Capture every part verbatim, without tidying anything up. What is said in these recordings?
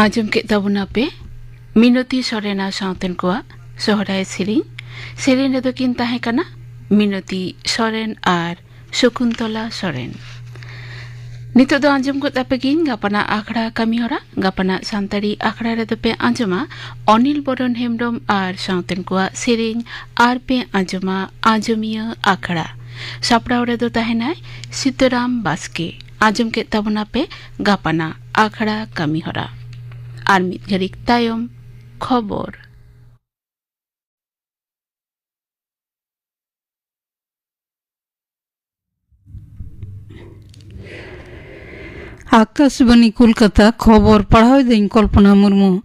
ᱟᱸᱡᱚᱢ ᱠᱮᱫ ᱛᱟᱵᱚᱱᱟ ᱯᱮ ᱢᱤᱱᱚᱛᱤ ᱥᱚᱨᱮᱱ ᱟᱨ ᱥᱟᱶᱛᱮᱱ ᱠᱚᱣᱟᱜ ᱥᱚᱦᱨᱟᱭ ᱥᱮᱨᱮᱧ᱾ ᱥᱮᱨᱮᱧ ᱨᱮᱫᱚ ᱠᱤᱱ ᱛᱟᱦᱮᱸ ᱠᱟᱱᱟ ᱢᱤᱱᱚᱛᱤ ᱥᱚᱨᱮᱱ ᱟᱨ ᱥᱚᱠᱩᱱᱛᱚᱞᱟ ᱥᱚᱨᱮᱱ᱾ ᱱᱤᱛᱚᱜ ᱫᱚ ᱟᱸᱡᱚᱢ ᱜᱚᱫ ᱟᱯᱮ ᱜᱤᱧ ᱜᱟᱯᱟᱱᱟᱜ ᱟᱠᱷᱲᱟ ᱠᱟᱹᱢᱤᱦᱚᱨᱟ᱾ ᱜᱟᱯᱟᱱᱟᱜ ᱥᱟᱱᱛᱟᱲᱤ ᱟᱠᱷᱲᱟ ᱨᱮᱫᱚ ᱯᱮ ᱟᱸᱡᱚᱢᱟ ᱚᱱᱤᱞ ᱵᱚᱨᱚᱱ ᱦᱮᱢᱵᱽᱨᱚᱢ ᱟᱨ ᱥᱟᱶᱛᱮᱱ ᱠᱚᱣᱟᱜ ᱥᱮᱨᱮᱧ ᱟᱨ ᱯᱮ ᱟᱸᱡᱚᱢᱟ ᱟᱸᱡᱚᱢᱤᱭᱟᱹ ᱟᱠᱷᱲᱟ᱾ ᱥᱟᱯᱲᱟᱣ ᱨᱮᱫᱚ ᱛᱟᱦᱮᱱᱟᱭ ᱥᱤᱛᱟᱹᱨᱟᱢ ᱵᱟᱥᱠᱮ᱾ ᱟᱸᱡᱚᱢ ᱠᱮᱫ ᱛᱟᱵᱚᱱᱟ ᱯᱮ ᱜᱟᱯᱟᱱᱟᱜ ᱟᱠᱷᱲᱟ ᱠᱟᱹᱢᱤᱦᱚᱨᱟ᱾ ᱟᱨ ᱢᱤᱫ ᱜᱷᱟᱹᱲᱤᱠ ᱛᱟᱭᱚᱢ ᱠᱷᱚᱵᱚᱨ᱾ ᱟᱠᱟᱥᱵᱟᱱᱤ ᱠᱳᱞᱠᱟᱛᱟ, ᱠᱷᱚᱵᱚᱨ ᱯᱟᱲᱦᱟᱣ ᱮᱫᱟᱹᱧ ᱠᱚᱞᱯᱚᱱᱟ ᱢᱩᱨᱢᱩ᱾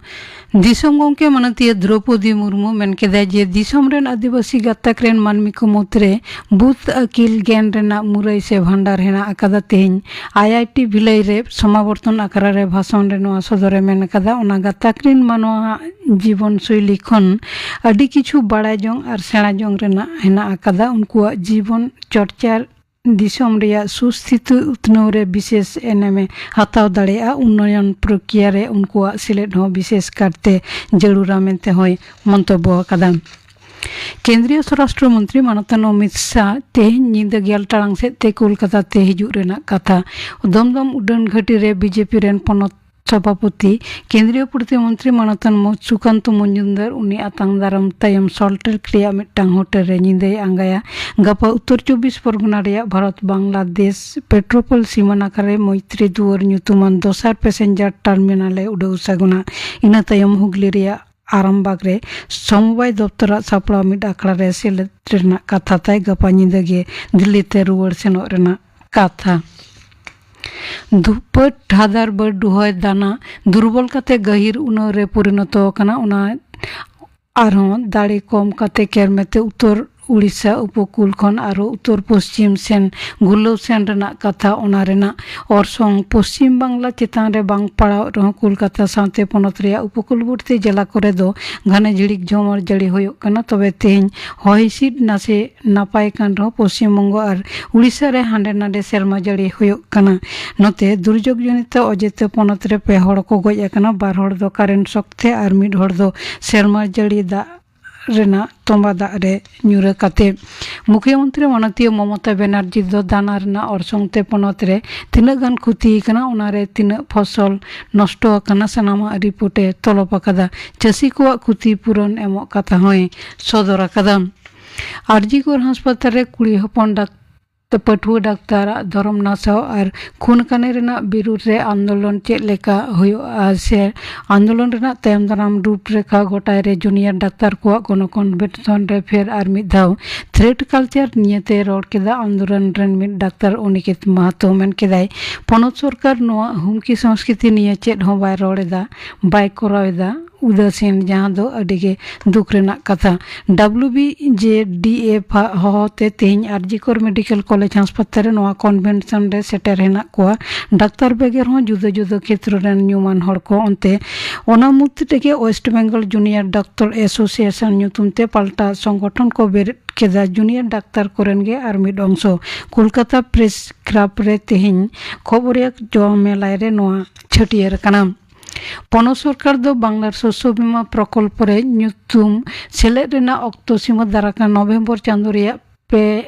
ᱫᱤᱥᱚᱢ ᱜᱚᱢᱠᱮ ᱢᱟᱱᱚᱛᱤᱭᱟᱹ ᱫᱨᱚᱯᱚᱫᱤ ᱢᱩᱨᱢᱩ ᱢᱮᱱ ᱠᱮᱫᱟᱭ ᱡᱮ ᱫᱤᱥᱚᱢ ᱨᱮᱱ ᱟᱹᱫᱤᱵᱟᱹᱥᱤ ᱜᱟᱛᱟᱠ ᱨᱮᱱ ᱢᱟᱹᱱᱢᱤ ᱠᱚ ᱢᱩᱫᱽᱨᱮ ᱵᱩᱫ ᱟᱹᱠᱤᱞ ᱜᱮᱭᱟᱱ ᱨᱮᱱᱟᱜ ᱢᱩᱨᱟᱹᱭ ᱥᱮ ᱵᱷᱟᱱᱰᱟᱨ ᱦᱮᱱᱟᱜ ᱟᱠᱟᱫᱟ᱾ ᱛᱮᱦᱮᱧ ᱟᱭ ᱟᱭ ᱴᱤ ᱵᱷᱤᱞᱟᱹᱭ ᱨᱮ ᱥᱚᱢᱟᱵᱚᱨᱛᱚᱱ ᱟᱠᱷᱲᱟ ᱨᱮ ᱵᱷᱟᱥᱚᱱ ᱨᱮ ᱱᱚᱣᱟ ᱥᱚᱫᱚᱨᱮ ᱢᱮᱱ ᱟᱠᱟᱫᱟ᱾ ᱚᱱᱟ ᱜᱟᱛᱟᱠ ᱨᱮᱱ ᱢᱟᱱᱣᱟᱣᱟᱜ ᱡᱤᱵᱚᱱ ᱥᱳᱭᱞᱤ ᱠᱷᱚᱱ ᱟᱹᱰᱤ ᱠᱤᱪᱷᱩ ᱵᱟᱲᱟᱭ ᱡᱚᱝ ᱟᱨ ᱥᱮᱬᱟ ᱡᱚᱝ ᱨᱮᱱᱟᱜ ᱦᱮᱱᱟᱜ ᱟᱠᱟᱫᱟ᱾ ᱩᱱᱠᱩᱣᱟᱜ ᱡᱤᱵᱚᱱ ᱪᱚᱨᱪᱟ ᱫᱤᱥᱚᱢ ᱨᱮᱭᱟᱜ ᱥᱩᱥᱛᱷᱤᱛᱤ ᱩᱛᱱᱟᱹᱣ ᱨᱮ ᱵᱤᱥᱮᱥ ᱮᱱᱮᱢᱮ ᱦᱟᱛᱟᱣ ᱫᱟᱲᱮᱭᱟᱜᱼᱟ᱾ ᱩᱱᱱᱚᱭᱚᱱ ᱯᱨᱚᱠᱨᱤᱭᱟ ᱨᱮ ᱩᱱᱠᱩᱣᱟᱜ ᱥᱮᱞᱮᱫ ᱦᱚᱸ ᱵᱤᱥᱮᱥ ᱠᱟᱨᱛᱮ ᱡᱟᱹᱨᱩᱲᱟ ᱢᱮᱱᱛᱮ ᱦᱚᱸᱭ ᱢᱚᱱᱛᱚᱵᱵᱚ ᱟᱠᱟᱫᱟ᱾ ᱠᱮᱱᱫᱨᱤᱭᱚ ᱥᱚᱨᱟᱥᱴᱨᱚ ᱢᱚᱱᱛᱨᱤ ᱢᱟᱱᱚᱛᱟᱱ ᱚᱢᱤᱛ ᱥᱟᱦ ᱛᱮᱦᱮᱧ ᱧᱤᱫᱟᱹ ᱜᱮᱞ ᱴᱟᱲᱟᱝ ᱥᱮᱫ ᱛᱮ ᱠᱳᱞᱠᱟᱛᱟ ᱛᱮ ᱦᱤᱡᱩᱜ ᱨᱮᱱᱟᱜ ᱠᱟᱛᱷᱟ᱾ ᱫᱚᱢᱫᱚᱢ ᱩᱰᱟᱹᱱ ᱜᱷᱟᱹᱴᱤ ᱨᱮ ᱵᱤᱡᱮᱯᱤ ᱨᱮᱱ ᱯᱚᱱᱚᱛ ᱥᱚᱵᱷᱟᱯᱚᱛᱤ, ᱠᱮᱱᱫᱨᱤᱭᱚ ᱯᱨᱚᱛᱤᱢᱚᱱᱛᱨᱤ ᱢᱟᱱᱚᱛᱟᱱ ᱢᱚ-, ᱥᱩᱠᱟᱱᱛᱚ ᱢᱚᱡᱩᱢᱫᱟᱨ ᱩᱱᱤ ᱟᱛᱟᱝ ᱫᱟᱨᱟᱢ ᱛᱟᱭᱚᱢ ᱥᱚᱞᱴ ᱞᱮᱠ ᱨᱮᱭᱟᱜ ᱢᱤᱫᱴᱟᱝ ᱦᱳᱴᱮᱞ ᱨᱮ ᱧᱤᱫᱟᱹᱭ ᱟᱸᱜᱟᱭᱟ᱾ ᱜᱟᱯᱟ ᱩᱛᱛᱚᱨ ᱪᱚᱵᱵᱤᱥ ᱯᱚᱨᱜᱚᱱᱟ ᱨᱮᱭᱟᱜ ᱵᱷᱟᱨᱚᱛ ᱵᱟᱝᱞᱟᱫᱮᱥ ᱯᱮᱴᱨᱳᱯᱳᱞ ᱥᱤᱢᱟᱱᱟ ᱠᱟᱨᱮ ᱢᱳᱭᱛᱨᱤ ᱫᱩᱣᱟᱹᱨ ᱧᱩᱛᱩᱢᱟᱱ ᱫᱚᱥᱟᱨ ᱯᱮᱥᱮᱧᱡᱟᱨ ᱴᱟᱨᱢᱤᱱᱟᱞ ᱮ ᱩᱰᱟᱹᱣ ᱥᱟᱹᱜᱩᱱᱟ᱾ ᱤᱱᱟᱹ ᱛᱟᱭᱚᱢ ᱦᱩᱜᱽᱞᱤ ᱨᱮᱭᱟᱜ ᱟᱨᱟᱢᱵᱟᱜᱽ ᱨᱮ ᱥᱚᱢᱚᱵᱟᱭ ᱫᱚᱯᱛᱚᱨᱟᱜ ᱥᱟᱯᱲᱟᱣ ᱢᱤᱫ ᱟᱠᱷᱲᱟ ᱨᱮ ᱥᱮᱞᱮᱫ ᱨᱮᱱᱟᱜ ᱠᱟᱛᱷᱟ ᱛᱟᱭ᱾ ᱜᱟᱯᱟ ᱧᱤᱫᱟᱹ ᱜᱮ ᱫᱤᱞᱞᱤ ᱛᱮ ᱨᱩᱣᱟᱹᱲ ᱥᱮᱱᱚᱜ ᱨᱮᱱᱟᱜ ᱠᱟᱛᱷᱟ᱾ ᱫᱷᱩᱯᱟᱹᱴ ᱴᱷᱟᱫᱟᱨ ᱵᱟᱹᱨᱰᱩᱦᱚᱭ ᱫᱟᱱᱟ ᱫᱩᱨᱵᱚᱞ ᱠᱟᱛᱮ ᱜᱟᱹᱦᱤᱨ ᱩᱱᱟᱹᱣ ᱨᱮ ᱯᱚᱨᱤᱱᱚᱛᱚ ᱟᱠᱟᱱᱟ᱾ ᱚᱱᱟ ᱟᱨᱦᱚᱸ ᱫᱟᱲᱮ ᱠᱚᱢ ᱠᱟᱛᱮ ᱠᱮᱨᱢᱮᱛᱮ ᱩᱛᱟᱹᱨ ᱩᱲᱤᱥᱥᱟ ᱩᱯᱚᱠᱩᱞ ᱠᱷᱚᱱ ᱟᱨᱦᱚᱸ ᱩᱛᱛᱚᱨ ᱯᱚᱥᱪᱤᱢ ᱥᱮᱱ ᱜᱷᱩᱨᱞᱟᱹᱣ ᱥᱮᱱ ᱨᱮᱱᱟᱜ ᱠᱟᱛᱷᱟ᱾ ᱚᱱᱟ ᱨᱮᱱᱟᱜ ᱚᱨᱥᱚᱝ ᱯᱚᱥᱪᱤᱢ ᱵᱟᱝᱞᱟ ᱪᱮᱛᱟᱱ ᱨᱮ ᱵᱟᱝ ᱯᱟᱲᱟᱣ ᱨᱮᱦᱚᱸ ᱠᱳᱞᱠᱟᱛᱟ ᱥᱟᱶᱛᱮ ᱯᱚᱱᱚᱛ ᱨᱮᱭᱟᱜ ᱩᱯᱚᱠᱩᱞᱵᱚᱨᱛᱤ ᱡᱮᱞᱟ ᱠᱚᱨᱮ ᱫᱚ ᱜᱷᱟᱱᱮ ᱡᱷᱤᱲᱤᱠ ᱡᱷᱚᱢᱚᱨ ᱡᱟᱹᱲᱤ ᱦᱩᱭᱩᱜ ᱠᱟᱱᱟ᱾ ᱛᱚᱵᱮ ᱛᱮᱦᱮᱧ ᱦᱚᱭ ᱦᱤᱸᱥᱤᱫ ᱱᱟᱥᱮ ᱱᱟᱯᱟᱭ ᱠᱟᱱ ᱨᱮᱦᱚᱸ ᱯᱚᱥᱪᱤᱢ ᱵᱚᱝᱜᱚ ᱟᱨ ᱩᱲᱤᱥᱥᱟ ᱨᱮ ᱦᱟᱸᱰᱮ ᱱᱟᱰᱮ ᱥᱮᱨᱢᱟ ᱡᱟᱹᱲᱤ ᱦᱩᱭᱩᱜ ᱠᱟᱱᱟ᱾ ᱱᱚᱛᱮ ᱫᱩᱨᱡᱳᱜᱽ ᱡᱚᱱᱤᱛ ᱚᱡᱮ ᱛᱮ ᱯᱚᱱᱚᱛ ᱨᱮ ᱯᱮ ᱦᱚᱲ ᱠᱚ ᱜᱚᱡ ᱟᱠᱟᱱᱟ, ᱵᱟᱨ ᱦᱚᱲ ᱫᱚ ᱠᱟᱨᱮᱱᱴ ᱥᱚᱠ ᱛᱮ ᱟᱨ ᱢᱤᱫ ᱦᱚᱲ ᱫᱚ ᱥᱮᱨᱢᱟ ᱡᱟᱹᱲᱤ ᱫᱟᱜ ᱨᱮᱱᱟᱜ ᱛᱚᱸᱵᱟ ᱫᱟᱜ ᱨᱮ ᱧᱩᱨ ᱠᱟᱛᱮ᱾ ᱢᱩᱠᱷᱭᱚᱢᱚᱱᱛᱨᱤ ᱢᱟᱱᱚᱛᱤᱭᱟᱹ ᱢᱚᱢᱚᱛᱟ ᱵᱮᱱᱟᱨᱡᱤ ᱫᱚ ᱫᱟᱱᱟ ᱨᱮᱱᱟᱜ ᱚᱨᱥᱚᱝ ᱛᱮ ᱯᱚᱱᱚᱛ ᱨᱮ ᱛᱤᱱᱟᱹᱜ ᱜᱟᱱ ᱠᱷᱩᱛᱤ ᱟᱠᱟᱱᱟ, ᱚᱱᱟ ᱨᱮ ᱛᱤᱱᱟᱹᱜ ᱯᱷᱚᱥᱚᱞ ᱱᱚᱥᱴᱚ ᱟᱠᱟᱱᱟ, ᱥᱟᱱᱟᱢᱟᱜ ᱨᱤᱯᱳᱨᱴ ᱮ ᱛᱚᱞᱚᱵ ᱟᱠᱟᱫᱟ᱾ ᱪᱟᱹᱥᱤ ᱠᱚᱣᱟᱜ ᱠᱷᱩᱛᱤ ᱯᱩᱨᱚᱱ ᱮᱢᱚᱜ ᱠᱟᱛᱷᱟ ᱦᱚᱸᱭ ᱥᱚᱫᱚᱨ ᱟᱠᱟᱫᱟ᱾ ᱟᱨᱡᱤᱠᱚᱨ ᱦᱟᱥᱯᱟᱛᱟᱞ ᱨᱮ ᱠᱩᱲᱤ ᱦᱚᱯᱚᱱ ᱰᱟᱠᱛᱟᱨ ᱯᱟᱹᱴᱷᱩᱣᱟᱹ ᱰᱟᱠᱛᱟᱨᱟᱜ ᱫᱷᱚᱨᱚᱢ ᱱᱟᱥᱟᱣ ᱟᱨ ᱠᱷᱩᱱ ᱠᱟᱹᱱᱤ ᱨᱮᱱᱟᱜ ᱵᱤᱨᱩᱫᱷ ᱨᱮ ᱟᱱᱫᱳᱞᱚᱱ ᱪᱮᱫ ᱞᱮᱠᱟ ᱦᱩᱭᱩᱜᱼᱟ ᱥᱮ ᱟᱱᱫᱳᱞᱚᱱ ᱨᱮᱱᱟᱜ ᱛᱟᱭᱚᱢ ᱫᱟᱨᱟᱢ ᱨᱩᱯ ᱨᱮᱠᱷᱟ ᱜᱚᱴᱟᱭ ᱨᱮ ᱡᱩᱱᱤᱭᱟᱨ ᱰᱟᱠᱛᱟᱨ ᱠᱚᱣᱟᱜ ᱜᱚᱱᱚ ᱠᱚᱱᱵᱷᱮᱱᱥᱚᱱ ᱨᱮ ᱯᱷᱮᱨ ᱟᱨ ᱢᱤᱫ ᱫᱷᱟᱣ ᱛᱷᱨᱮᱴ ᱠᱟᱞᱪᱟᱨ ᱱᱤᱭᱟᱹᱛᱮ ᱨᱚᱲ ᱠᱮᱫᱟ ᱟᱱᱫᱳᱞᱚᱱ ᱨᱮᱱ ᱢᱤᱫ ᱰᱟᱠᱛᱟᱨ ᱚᱱᱤᱠᱮᱛ ᱢᱟᱦᱟᱛᱚ᱾ ᱢᱮᱱ ᱠᱮᱫᱟᱭ, ᱯᱚᱱᱚᱛ ᱥᱚᱨᱠᱟᱨ ᱱᱚᱣᱟ ᱦᱩᱢᱠᱤ ᱥᱚᱝᱥᱠᱨᱤᱛᱤ ᱱᱤᱭᱟᱹ ᱪᱮᱫ ᱦᱚᱸ ᱵᱟᱭ ᱨᱚᱲ ᱮᱫᱟ, ᱵᱟᱭ ᱠᱚᱨᱟᱣ ᱮᱫᱟ, ᱩᱫᱟᱹᱥᱤᱱ, ᱡᱟᱦᱟᱸ ᱫᱚ ᱟᱹᱰᱤ ᱜᱮ ᱫᱩᱠ ᱨᱮᱱᱟᱜ ᱠᱟᱛᱷᱟ᱾ ᱰᱟᱵᱞᱤᱭᱩ ᱵᱤ ᱡᱮ ᱰᱤ ᱮ ᱦᱚᱦᱚᱛᱮ ᱛᱮᱦᱮᱧ ᱟᱨᱡᱤᱠᱚᱨ ᱢᱮᱰᱤᱠᱮᱞ ᱠᱚᱞᱮᱡᱽ ᱦᱟᱥᱯᱟᱛᱟᱞ ᱨᱮ ᱱᱚᱣᱟ ᱠᱚᱱᱵᱷᱮᱱᱥᱚᱱ ᱨᱮ ᱥᱮᱴᱮᱨ ᱦᱮᱱᱟᱜ ᱠᱚᱣᱟ ᱰᱟᱠᱛᱟᱨ ᱵᱮᱜᱚᱨ ᱦᱚᱸ ᱡᱩᱫᱟᱹ ᱡᱩᱫᱟᱹ ᱠᱷᱮᱛᱨᱚ ᱨᱮᱱ ᱧᱩᱢᱟᱱ ᱦᱚᱲ ᱠᱚ᱾ ᱚᱱᱛᱮ ᱚᱱᱟ ᱢᱩᱫᱽ ᱨᱮᱜᱮ West Bengal junior doctor association ᱧᱩᱛᱩᱢ ᱛᱮ ᱯᱟᱞᱴᱟ ᱥᱚᱝᱜᱚᱴᱷᱚᱱ ᱠᱚ ᱵᱮᱨᱮᱫ ᱠᱮᱫᱟ ᱡᱩᱱᱤᱭᱟᱨ ᱰᱟᱠᱛᱟᱨ ᱠᱚᱨᱮᱱ ᱜᱮ ᱟᱨ ᱢᱤᱫ ᱚᱝᱥᱚ᱾ ᱠᱳᱞᱠᱟᱛᱟ ᱯᱨᱮᱥ ᱠᱞᱟᱵᱽ ᱨᱮ ᱛᱮᱦᱮᱧ ᱠᱷᱚᱵᱚᱨᱤᱭᱟᱹ ᱡᱚᱢᱮᱞᱟᱭ ᱨᱮ ᱱᱚᱣᱟ ᱪᱷᱟᱹᱴᱭᱟᱹᱨ ᱟᱠᱟᱱᱟ᱾ ᱯᱚᱱᱚᱛ ᱥᱚᱨᱠᱟᱨ ᱫᱚ ᱵᱟᱝᱞᱟᱨ ᱥᱚᱥᱥᱚ ᱵᱤᱢᱟ ᱯᱨᱚᱠᱚᱞᱯᱚ ᱨᱮ ᱧᱩᱛᱩᱢ ᱥᱮᱞᱮᱫ ᱨᱮᱱᱟᱜ ᱚᱠᱛᱚ ᱥᱤᱢᱟᱹ ᱫᱟᱨᱟᱭ ᱠᱟᱱ ᱱᱚᱵᱷᱮᱢᱵᱚᱨ ᱪᱟᱸᱫᱳ ᱨᱮᱭᱟᱜ ᱯᱮ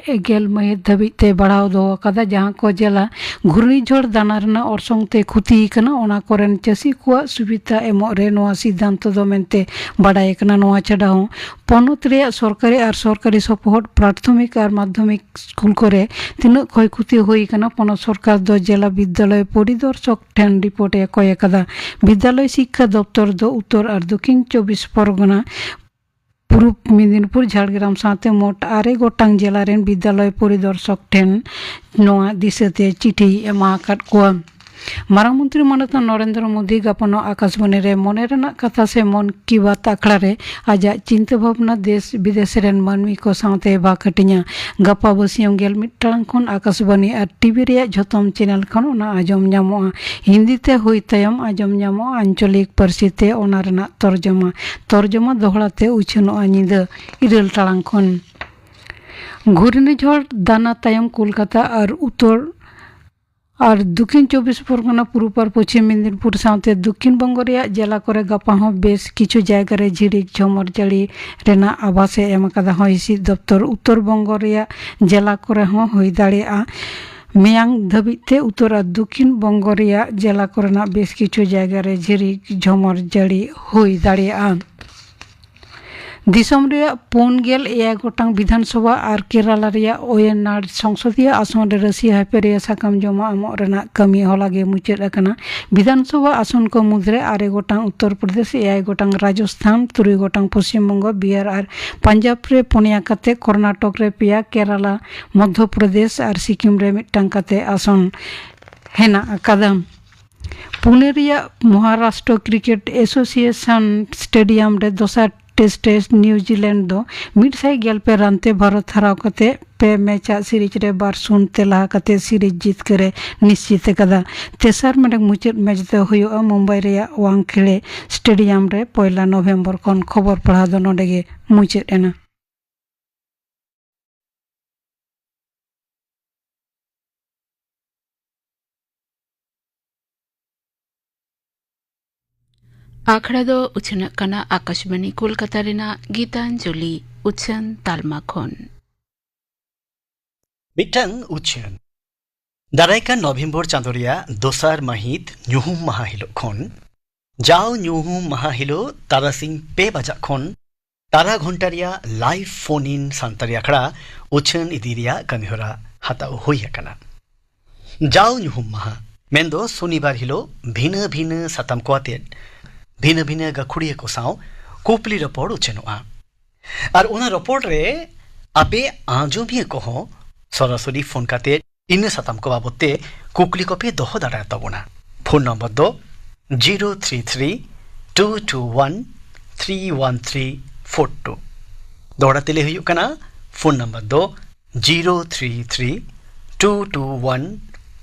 ᱜᱮᱞ ᱢᱟᱹᱦᱤᱛ ᱫᱷᱟᱹᱵᱤᱡ ᱛᱮ ᱵᱟᱲᱦᱟᱣ ᱫᱚᱦᱚ ᱟᱠᱟᱫᱟ, ᱡᱟᱦᱟᱸ ᱠᱚ ᱡᱮᱞᱟ ᱜᱷᱩᱨᱱᱤᱡᱷᱚᱲ ᱫᱟᱱᱟ ᱨᱮᱱᱟᱜ ᱚᱨᱥᱚᱝ ᱛᱮ ᱠᱷᱩᱛᱤ ᱟᱠᱟᱱᱟ, ᱚᱱᱟ ᱠᱚᱨᱮᱱ ᱪᱟᱹᱥᱤ ᱠᱚᱣᱟᱜ ᱥᱩᱵᱤᱫᱷᱟ ᱮᱢᱚᱜ ᱨᱮ ᱱᱚᱣᱟ ᱥᱤᱫᱷᱟᱱᱛᱚ ᱫᱚ ᱢᱮᱱᱛᱮ ᱵᱟᱰᱟᱭ ᱟᱠᱟᱱᱟ᱾ ᱱᱚᱣᱟ ᱪᱷᱟᱰᱟ ᱦᱚᱸ ᱯᱚᱱᱚᱛ ᱨᱮᱭᱟᱜ ᱥᱚᱨᱠᱟᱨᱤ ᱟᱨ ᱥᱚᱨᱠᱟᱨᱤ ᱥᱚᱯᱚᱦᱚᱫ ᱯᱨᱟᱛᱷᱚᱢᱤᱠ ᱟᱨ ᱢᱟᱫᱽᱫᱷᱚᱢᱤᱠ ᱥᱠᱩᱞ ᱠᱚᱨᱮ ᱛᱤᱱᱟᱹᱜ ᱠᱷᱚᱭ ᱠᱷᱩᱛᱤ ᱦᱩᱭ ᱟᱠᱟᱱᱟ, ᱯᱚᱱᱚᱛ ᱥᱚᱨᱠᱟᱨ ᱫᱚ ᱡᱮᱞᱟ ᱵᱤᱫᱽᱫᱟᱞᱚᱭ ᱯᱚᱨᱤᱫᱚᱨᱥᱚᱠ ᱴᱷᱮᱱ ᱨᱤᱯᱳᱨᱴ ᱮ ᱠᱚᱭ ᱟᱠᱟᱫᱟ᱾ ᱵᱤᱫᱽᱫᱟᱞᱚᱭ ᱥᱤᱠᱠᱷᱟ ᱫᱚᱯᱛᱚᱨ ᱫᱚ ᱩᱛᱛᱚᱨ ᱟᱨ ᱫᱚᱠᱷᱤᱱ ᱪᱚᱵᱵᱤᱥ ᱯᱚᱨᱜᱚᱱᱟ, ᱯᱩᱨᱩᱵ ᱢᱮᱫᱤᱱᱤᱯᱩᱨ, ᱡᱷᱟᱲᱜᱨᱟᱢ ᱥᱟᱶᱛᱮ ᱢᱳᱴ ᱟᱨᱮ ᱜᱚᱴᱟᱝ ᱡᱮᱞᱟ ᱨᱮᱱ ᱵᱤᱫᱽᱫᱟᱞᱚᱭ ᱯᱚᱨᱤᱫᱚᱨᱥᱚᱠ ᱴᱷᱮᱱ ᱱᱚᱣᱟ ᱫᱤᱥᱟᱹᱛᱮ ᱪᱤᱴᱷᱤᱭ ᱮᱢᱟ ᱟᱠᱟᱫ ᱠᱚᱣᱟ᱾ ᱢᱟᱨᱟᱝ ᱢᱚᱱᱛᱨᱤ ᱢᱟᱱᱚᱛ ᱱᱚᱨᱮᱱᱫᱨᱚ ᱢᱳᱫᱤ ᱜᱟᱯᱟᱱᱚᱜ ᱟᱠᱟᱥᱵᱟᱱᱤ ᱨᱮ ᱢᱚᱱᱮ ᱨᱮᱱᱟᱜ ᱠᱟᱛᱷᱟ ᱥᱮ ᱢᱚᱱ ᱠᱤ ᱵᱟᱛ ᱟᱠᱷᱲᱟ ᱨᱮ ᱟᱡᱟᱜ ᱪᱤᱱᱛᱟᱹ ᱵᱷᱟᱵᱽᱱᱟ ᱫᱮᱥ ᱵᱤᱫᱮᱥ ᱨᱮᱱ ᱢᱟᱹᱱᱢᱤ ᱠᱚ ᱥᱟᱶᱛᱮ ᱵᱷᱟᱜᱽ ᱦᱟᱹᱴᱤᱧᱟ᱾ ᱜᱟᱯᱟ ᱵᱟᱹᱥᱭᱟᱹᱢ ᱜᱮᱞ ᱢᱤᱫ ᱴᱟᱲᱟᱝ ᱠᱷᱚᱱ ᱟᱠᱟᱥᱵᱟᱱᱤ ᱟᱨ ᱴᱤᱵᱷᱤ ᱨᱮᱭᱟᱜ ᱡᱷᱚᱛᱚᱢ ᱪᱮᱱᱮᱞ ᱠᱷᱚᱱ ᱚᱱᱟ ᱟᱸᱡᱚᱢ ᱧᱟᱢᱚᱜᱼᱟ᱾ ᱦᱤᱱᱫᱤ ᱛᱮ ᱦᱩᱭ ᱛᱟᱭᱚᱢ ᱟᱸᱡᱚᱢ ᱧᱟᱢᱚᱜᱼᱟ ᱟᱧᱪᱚᱞᱤᱠ ᱯᱟᱹᱨᱥᱤ ᱛᱮ ᱚᱱᱟ ᱨᱮᱱᱟᱜ ᱛᱚᱨᱡᱚᱢᱟ᱾ ᱛᱚᱨᱡᱚᱢᱟ ᱫᱚᱦᱲᱟ ᱛᱮ ᱩᱪᱷᱟᱹᱱᱚᱜᱼᱟ ᱧᱤᱫᱟᱹ ᱤᱨᱟᱹᱞ ᱴᱟᱲᱟᱝ ᱠᱷᱚᱱ᱾ ᱜᱷᱩᱨᱱᱤᱡᱷᱚᱲ ᱫᱟᱱᱟ ᱛᱟᱭᱚᱢ ᱠᱳᱞᱠᱟᱛᱟ ᱟᱨ ᱩᱛᱛᱚᱨ ᱟᱨ ᱫᱚᱠᱷᱤᱱ ᱪᱚᱵᱵᱤᱥ ᱯᱚᱨᱜᱚᱱᱟ ᱯᱩᱨᱩᱵ ᱟᱨ ᱯᱚᱪᱷᱤᱢ ᱢᱮᱫᱤᱱᱯᱩᱨ ᱥᱟᱶᱛᱮ ᱫᱚᱠᱷᱤᱱ ᱵᱚᱝᱜᱚ ᱨᱮᱭᱟᱜ ᱡᱮᱞᱟ ᱠᱚᱨᱮ ᱜᱟᱯᱟ ᱦᱚᱸ ᱵᱮᱥ ᱠᱤᱪᱷᱩ ᱡᱟᱭᱜᱟ ᱨᱮ ᱡᱷᱤᱨᱤᱠ ᱡᱷᱚᱢᱚᱨ ᱡᱟᱹᱲᱤ ᱨᱮᱱᱟᱜ ᱟᱵᱷᱟᱥ ᱮ ᱮᱢ ᱟᱠᱟᱫᱟ᱾ ᱦᱚᱭ ᱦᱤᱸᱥᱤᱫ ᱫᱚᱯᱛᱚᱨ ᱩᱛᱛᱚᱨ ᱵᱚᱝᱜᱚ ᱨᱮᱭᱟᱜ ᱡᱮᱞᱟ ᱠᱚᱨᱮ ᱦᱚᱸ ᱦᱩᱭ ᱫᱟᱲᱮᱭᱟᱜᱼᱟ᱾ ᱢᱮᱭᱟᱝ ᱫᱷᱟᱹᱵᱤᱡ ᱛᱮ ᱩᱛᱛᱚᱨ ᱟᱨ ᱫᱚᱠᱷᱤᱱ ᱵᱚᱝᱜᱚ ᱨᱮᱭᱟᱜ ᱡᱮᱞᱟ ᱠᱚᱨᱮᱱᱟᱜ ᱵᱮᱥ ᱠᱤᱪᱷᱩ ᱡᱟᱭᱜᱟ ᱨᱮ ᱡᱷᱤᱨᱤᱠ ᱡᱷᱚᱢᱚᱨ ᱡᱟᱹᱲᱤ ᱦᱩᱭ ᱫᱟᱲᱮᱭᱟᱜᱼᱟ᱾ ᱫᱤᱥᱚᱢ ᱨᱮᱭᱟᱜ ᱯᱩᱱ ᱜᱮᱞ ᱮᱭᱟᱭ ᱜᱚᱴᱟᱝ ᱵᱤᱫᱷᱟᱱ ᱥᱚᱵᱷᱟ ᱟᱨ ᱠᱮᱨᱟᱞᱟ ᱨᱮᱭᱟᱜ ᱳᱭᱮᱱᱟᱰ ᱥᱚᱝᱥᱚᱫᱤᱭᱟᱹ ᱟᱥᱚᱱ ᱨᱮ ᱨᱟᱹᱥᱤ ᱦᱟᱭᱯᱮᱨᱤᱭᱟ ᱥᱟᱠᱟᱢ ᱡᱚᱢᱟ ᱮᱢᱚᱜ ᱨᱮᱱᱟᱜ ᱠᱟᱹᱢᱤ ᱦᱚᱞᱟ ᱜᱮ ᱢᱩᱪᱟᱹᱫ ᱟᱠᱟᱱᱟ᱾ ᱵᱤᱫᱷᱟᱱ ᱥᱚᱵᱷᱟ ᱟᱥᱚᱱ ᱠᱚ ᱢᱩᱫᱽᱨᱮ ᱟᱨᱮ ᱜᱚᱴᱟᱝ ᱩᱛᱛᱚᱨ ᱯᱨᱚᱫᱮᱥ, ᱮᱭᱟᱭ ᱜᱚᱴᱟᱝ ᱨᱟᱡᱚᱥᱛᱷᱟᱱ, ᱛᱩᱨᱩᱭ ᱜᱚᱴᱟᱝ ᱯᱚᱥᱪᱤᱢ ᱵᱚᱝᱜᱚ, ᱵᱤᱦᱟᱨ ᱟᱨ ᱯᱟᱧᱡᱟᱵᱽ ᱨᱮ ᱯᱩᱱᱭᱟ ᱠᱟᱛᱮ, ᱠᱚᱨᱱᱟᱴᱚᱠ ᱨᱮ ᱯᱮᱭᱟ, ᱠᱮᱨᱟᱞᱟ, ᱢᱚᱫᱽᱫᱷᱚ ᱯᱨᱚᱫᱮᱥ ᱟᱨ ᱥᱤᱠᱤᱢ ᱨᱮ ᱢᱤᱫᱴᱟᱝ ᱠᱟᱛᱮ ᱟᱥᱚᱱ ᱦᱮᱱᱟᱜ ᱟᱠᱟᱫᱟ᱾ ᱯᱩᱱᱮ ᱨᱮᱭᱟᱜ ᱢᱚᱦᱟᱨᱟᱥᱴᱨᱚ ᱠᱨᱤᱠᱮᱴ ᱮᱥᱳᱥᱤᱭᱮᱥᱚᱱ ᱥᱴᱮᱰᱤᱭᱟᱢ ᱨᱮ ᱫᱚᱥᱟᱨ ᱴᱮᱥᱴ ᱨᱮ ᱱᱤᱣᱡᱤᱞᱮᱱᱰ ᱫᱚ ᱢᱤᱫ ᱥᱟᱭ ᱜᱮᱞ ᱯᱮ ᱨᱟᱱ ᱛᱮ ᱵᱷᱟᱨᱚᱛ ᱦᱟᱨᱟᱣ ᱠᱟᱛᱮ ᱯᱮ ᱢᱮᱪ ᱟᱜ ᱥᱤᱨᱤᱡᱽ ᱨᱮ ᱵᱟᱨ ᱥᱩᱱ ᱛᱮ ᱞᱟᱦᱟ ᱠᱟᱛᱮ ᱥᱤᱨᱤᱡᱽ ᱡᱤᱛᱠᱟᱹᱨ ᱮ ᱱᱤᱥᱪᱤᱛ ᱟᱠᱟᱫᱟ᱾ ᱛᱮᱥᱟᱨ ᱢᱟᱲᱟᱝ ᱢᱩᱪᱟᱹᱫ ᱢᱮᱪ ᱫᱚ ᱦᱩᱭᱩᱜᱼᱟ ᱢᱩᱢᱵᱟᱭ ᱨᱮᱭᱟᱜ ᱣᱟᱝᱠᱷᱮᱲᱮ ᱥᱴᱮᱰᱤᱭᱟᱢ ᱨᱮ ᱯᱚᱭᱞᱟ ᱱᱚᱵᱷᱮᱢᱵᱚᱨ ᱠᱷᱚᱱ᱾ ᱠᱷᱚᱵᱚᱨ ᱯᱟᱲᱦᱟᱣ ᱫᱚ ᱱᱚᱰᱮ ᱜᱮ ᱢᱩᱪᱟᱹᱫ ᱮᱱᱟ᱾ ᱟᱠᱷᱲᱟ ᱫᱚ ᱩᱪᱷᱟᱹᱱᱚᱜ ᱠᱟᱱᱟ ᱟᱠᱟᱥᱵᱟᱱᱤ ᱠᱳᱞᱠᱟᱛᱟ ᱨᱮᱱᱟᱜ ᱜᱤᱛᱟᱧᱡᱚᱞᱤ ᱩᱪᱷᱟᱹᱱ ᱛᱟᱞᱢᱟ ᱠᱷᱚᱱ᱾ ᱢᱤᱫᱴᱟᱝ ᱩᱪᱷᱟᱹᱱ᱾ ᱫᱟᱨᱟᱭ ᱠᱟᱱ ᱱᱚᱵᱷᱮᱢᱵᱚᱨ ᱪᱟᱸᱫᱚ ᱨᱮᱭᱟᱜ ᱫᱚᱥᱟᱨ ᱢᱟᱹᱦᱤᱛ ᱧᱩᱦᱩᱢ ᱢᱟᱦᱟ ᱦᱤᱞᱳᱜ ᱠᱷᱚᱱ ᱡᱟᱣ ᱧᱩᱦᱩᱢ ᱢᱟᱦᱟ ᱦᱤᱞᱳᱜ ᱛᱟᱨᱟᱥᱤᱧ ᱯᱮ ᱵᱟᱡᱟᱜ ᱠᱷᱚᱱ ᱛᱟᱨᱟ ᱜᱷᱚᱱᱴᱟ ᱨᱮᱭᱟᱜ live phone in ᱥᱟᱱᱛᱟᱲᱤ ᱟᱠᱷᱲᱟ ᱩᱪᱷᱟᱹᱱ ᱤᱫᱤ ᱨᱮᱭᱟᱜ ᱠᱟᱹᱢᱤᱦᱚᱨᱟ ᱦᱟᱛᱟᱣ ᱦᱩᱭ ᱟᱠᱟᱱᱟ᱾ ᱡᱟᱣ ᱧᱩᱦᱩᱢ ᱢᱟᱦᱟ, ᱢᱮᱱᱫᱚ ᱥᱚᱱᱤᱵᱟᱨ ᱦᱤᱞᱳᱜ ᱵᱷᱤᱱᱟᱹ ᱵᱷᱤᱱᱟᱹ ᱥᱟᱛᱟᱢ ᱠᱚ ᱟᱛᱮᱫ ᱵᱷᱤᱱᱟᱹ ᱵᱷᱤᱱᱟᱹ ᱜᱟᱹᱠᱷᱩᱲᱤᱭᱟᱹ ᱠᱚ ᱥᱟᱶ ᱠᱩᱯᱞᱤ ᱨᱚᱯᱚᱲ ᱩᱪᱷᱟᱹᱱᱚᱜᱼᱟ᱾ ᱟᱨ ᱚᱱᱟ ᱨᱚᱯᱚᱲ ᱨᱮ ᱟᱯᱮ ᱟᱸᱡᱚᱢᱤᱭᱟᱹ ᱠᱚᱦᱚᱸ ᱥᱚᱨᱟᱥᱚᱨᱤ ᱯᱷᱳᱱ ᱠᱟᱛᱮ ᱤᱱᱟᱹ ᱥᱟᱛᱟᱢ ᱠᱚ ᱵᱟᱵᱚᱫ ᱛᱮ ᱠᱩᱠᱞᱤ ᱠᱚᱯᱮ ᱫᱚᱦᱚ ᱫᱟᱲᱮᱭᱟᱛᱟᱵᱚᱱᱟ᱾ ᱯᱷᱳᱱ ᱱᱚᱢᱵᱚᱨ ᱫᱚ zero three three two two one three one three four two. ᱫᱚᱦᱲᱟ ᱛᱮ ᱞᱟᱹᱭ ᱦᱩᱭᱩᱜ ᱠᱟᱱᱟ, ᱯᱷᱳᱱ ᱱᱚᱢᱵᱚᱨ ᱫᱚ zero three three two two one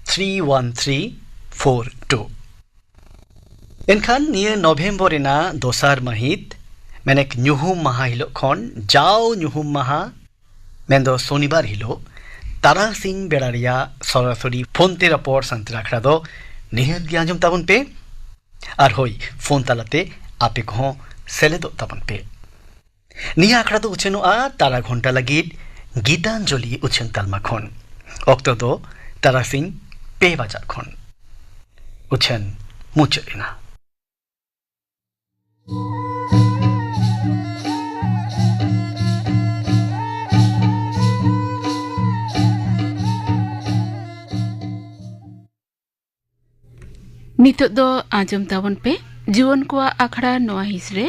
three one three four two. ᱮᱱᱠᱷᱟᱱ ᱱᱤᱭᱟᱹ ᱱᱚᱵᱷᱮᱢᱵᱚᱨ ᱨᱮᱱᱟᱜ ᱫᱚᱥᱟᱨ ᱢᱟᱹᱦᱤᱛ, ᱢᱮᱱᱮᱠ ᱧᱩᱦᱩᱢ ᱢᱟᱦᱟ ᱦᱤᱞᱳᱜ ᱠᱷᱚᱱ ᱡᱟᱣ ᱧᱩᱦᱩᱢ ᱢᱟᱦᱟ, ᱢᱮᱱᱫᱚ ᱥᱚᱱᱤᱵᱟᱨ ᱦᱤᱞᱳᱜ, ᱛᱟᱨᱟᱥᱤᱧ ᱵᱮᱲᱟ ᱨᱮᱭᱟᱜ ᱥᱚᱨᱟᱥᱚᱨᱤ ᱯᱷᱳᱱ ᱛᱮ ᱨᱚᱯᱚᱲ ᱥᱟᱱᱛᱟᱲ ᱟᱠᱷᱲᱟ ᱫᱚ ᱱᱤᱦᱟᱹᱛ ᱜᱮ ᱟᱸᱡᱚᱢ ᱛᱟᱵᱚᱱ ᱯᱮ᱾ ᱟᱨ ᱦᱳᱭ, ᱯᱷᱳᱱ ᱛᱟᱞᱟᱛᱮ ᱟᱯᱮ ᱠᱚᱦᱚᱸ ᱥᱮᱞᱮᱫᱚᱜ ᱛᱟᱵᱚᱱ ᱯᱮ᱾ ᱱᱤᱭᱟᱹ ᱟᱠᱷᱲᱟ ᱫᱚ ᱩᱪᱷᱟᱹᱱᱚᱜᱼᱟ ᱛᱟᱨᱟ ᱜᱷᱚᱱᱴᱟ ᱞᱟᱹᱜᱤᱫ ᱜᱤᱛᱟᱧᱡᱚᱞᱤ ᱩᱪᱷᱟᱹᱱ ᱛᱟᱞᱢᱟ ᱠᱷᱚᱱ᱾ ᱚᱠᱛᱚ ᱫᱚ ᱛᱟᱨᱟᱥᱤᱧ ᱯᱮ ᱵᱟᱡᱟᱜ ᱠᱷᱚᱱ᱾ ᱩᱪᱷᱟᱹᱱ ᱢᱩᱪᱟᱹᱫ ᱮᱱᱟ᱾ ᱱᱤᱛᱚᱜ ᱫᱚ ᱟᱸᱡᱚᱢ ᱛᱟᱵᱚᱱ ᱯᱮ ᱡᱩᱣᱟᱹᱱ ᱠᱚᱣᱟᱜ ᱟᱠᱷᱲᱟ ᱱᱚᱣᱟ ᱦᱤᱸᱥ ᱨᱮ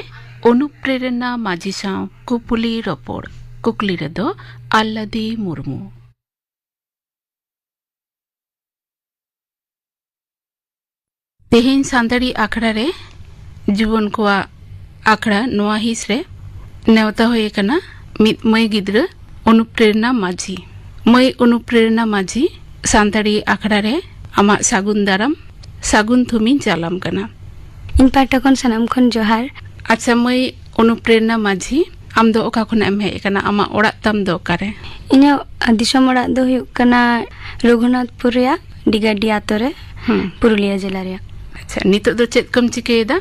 ᱚᱱᱩᱯᱨᱮᱨᱚᱱᱟ ᱢᱟᱹᱡᱷᱤ ᱥᱟᱶ ᱠᱩᱯᱩᱞᱤ ᱨᱚᱯᱚᱲ᱾ ᱠᱩᱠᱞᱤ ᱨᱮᱫᱚ ᱟᱞᱞᱟᱫᱤ ᱢᱩᱨᱢᱩ᱾ ᱛᱮᱦᱮᱧ ᱥᱟᱱᱛᱟᱲᱤ ᱟᱠᱷᱲᱟ ᱨᱮ, ᱡᱩᱣᱟᱹᱱ ᱠᱚᱣᱟᱜ ᱟᱠᱷᱲᱟ ᱱᱚᱣᱟ ᱦᱤᱸᱥ ᱨᱮ ᱱᱮᱣᱛᱟ ᱦᱩᱭ ᱟᱠᱟᱱᱟ ᱢᱤᱫ ᱢᱟᱹᱭ ᱜᱤᱫᱽᱨᱟᱹ ᱚᱱᱩᱯᱨᱮᱨᱚᱱᱟ ᱢᱟᱹᱡᱷᱤ᱾ ᱢᱟᱹᱭ ᱚᱱᱩᱯᱨᱮᱨᱚᱱᱟ ᱢᱟᱹᱡᱷᱤ, ᱥᱟᱱᱛᱟᱲᱤ ᱟᱠᱷᱲᱟ ᱨᱮ ᱟᱢᱟᱜ ᱥᱟᱹᱜᱩᱱ ᱫᱟᱨᱟᱢ, ᱥᱟᱹᱜᱩᱱ ᱛᱷᱩᱢᱤᱧ ᱪᱟᱞᱟᱢ ᱠᱟᱱᱟ᱾ ᱤᱧ ᱯᱟᱦᱴᱟ ᱠᱷᱚᱱ ᱥᱟᱱᱟᱢ ᱠᱷᱚᱱ ᱡᱚᱦᱟᱨ᱾ ᱟᱪᱪᱷᱟ ᱢᱟᱹᱭ ᱚᱱᱩᱯᱨᱮᱨᱚᱱᱟ ᱢᱟᱹᱡᱷᱤ, ᱟᱢ ᱫᱚ ᱚᱠᱟ ᱠᱷᱚᱱᱟᱜ ᱮᱢ ᱦᱮᱡ ᱟᱠᱟᱱᱟ? ᱟᱢᱟᱜ ᱚᱲᱟᱜ ᱛᱟᱢ ᱫᱚ ᱚᱠᱟᱨᱮ? ᱤᱧᱟᱹᱜ ᱫᱤᱥᱚᱢ ᱚᱲᱟᱜ ᱫᱚ ᱦᱩᱭᱩᱜ ᱠᱟᱱᱟ ᱨᱚᱜᱷᱩᱱᱟᱛᱷᱯᱩᱨ ᱨᱮᱭᱟᱜ ᱰᱤᱜᱟᱰᱤ ᱟᱛᱳ ᱨᱮ, ᱦᱩᱸ᱾ ᱯᱩᱨᱩᱞᱤᱭᱟᱹ ᱡᱮᱞᱟ ᱨᱮᱭᱟᱜ᱾ ᱟᱪᱪᱷᱟ, ᱱᱤᱛᱚᱜ ᱫᱚ ᱪᱮᱫ ᱠᱚᱢ ᱪᱤᱠᱟᱹᱭᱮᱫᱟ?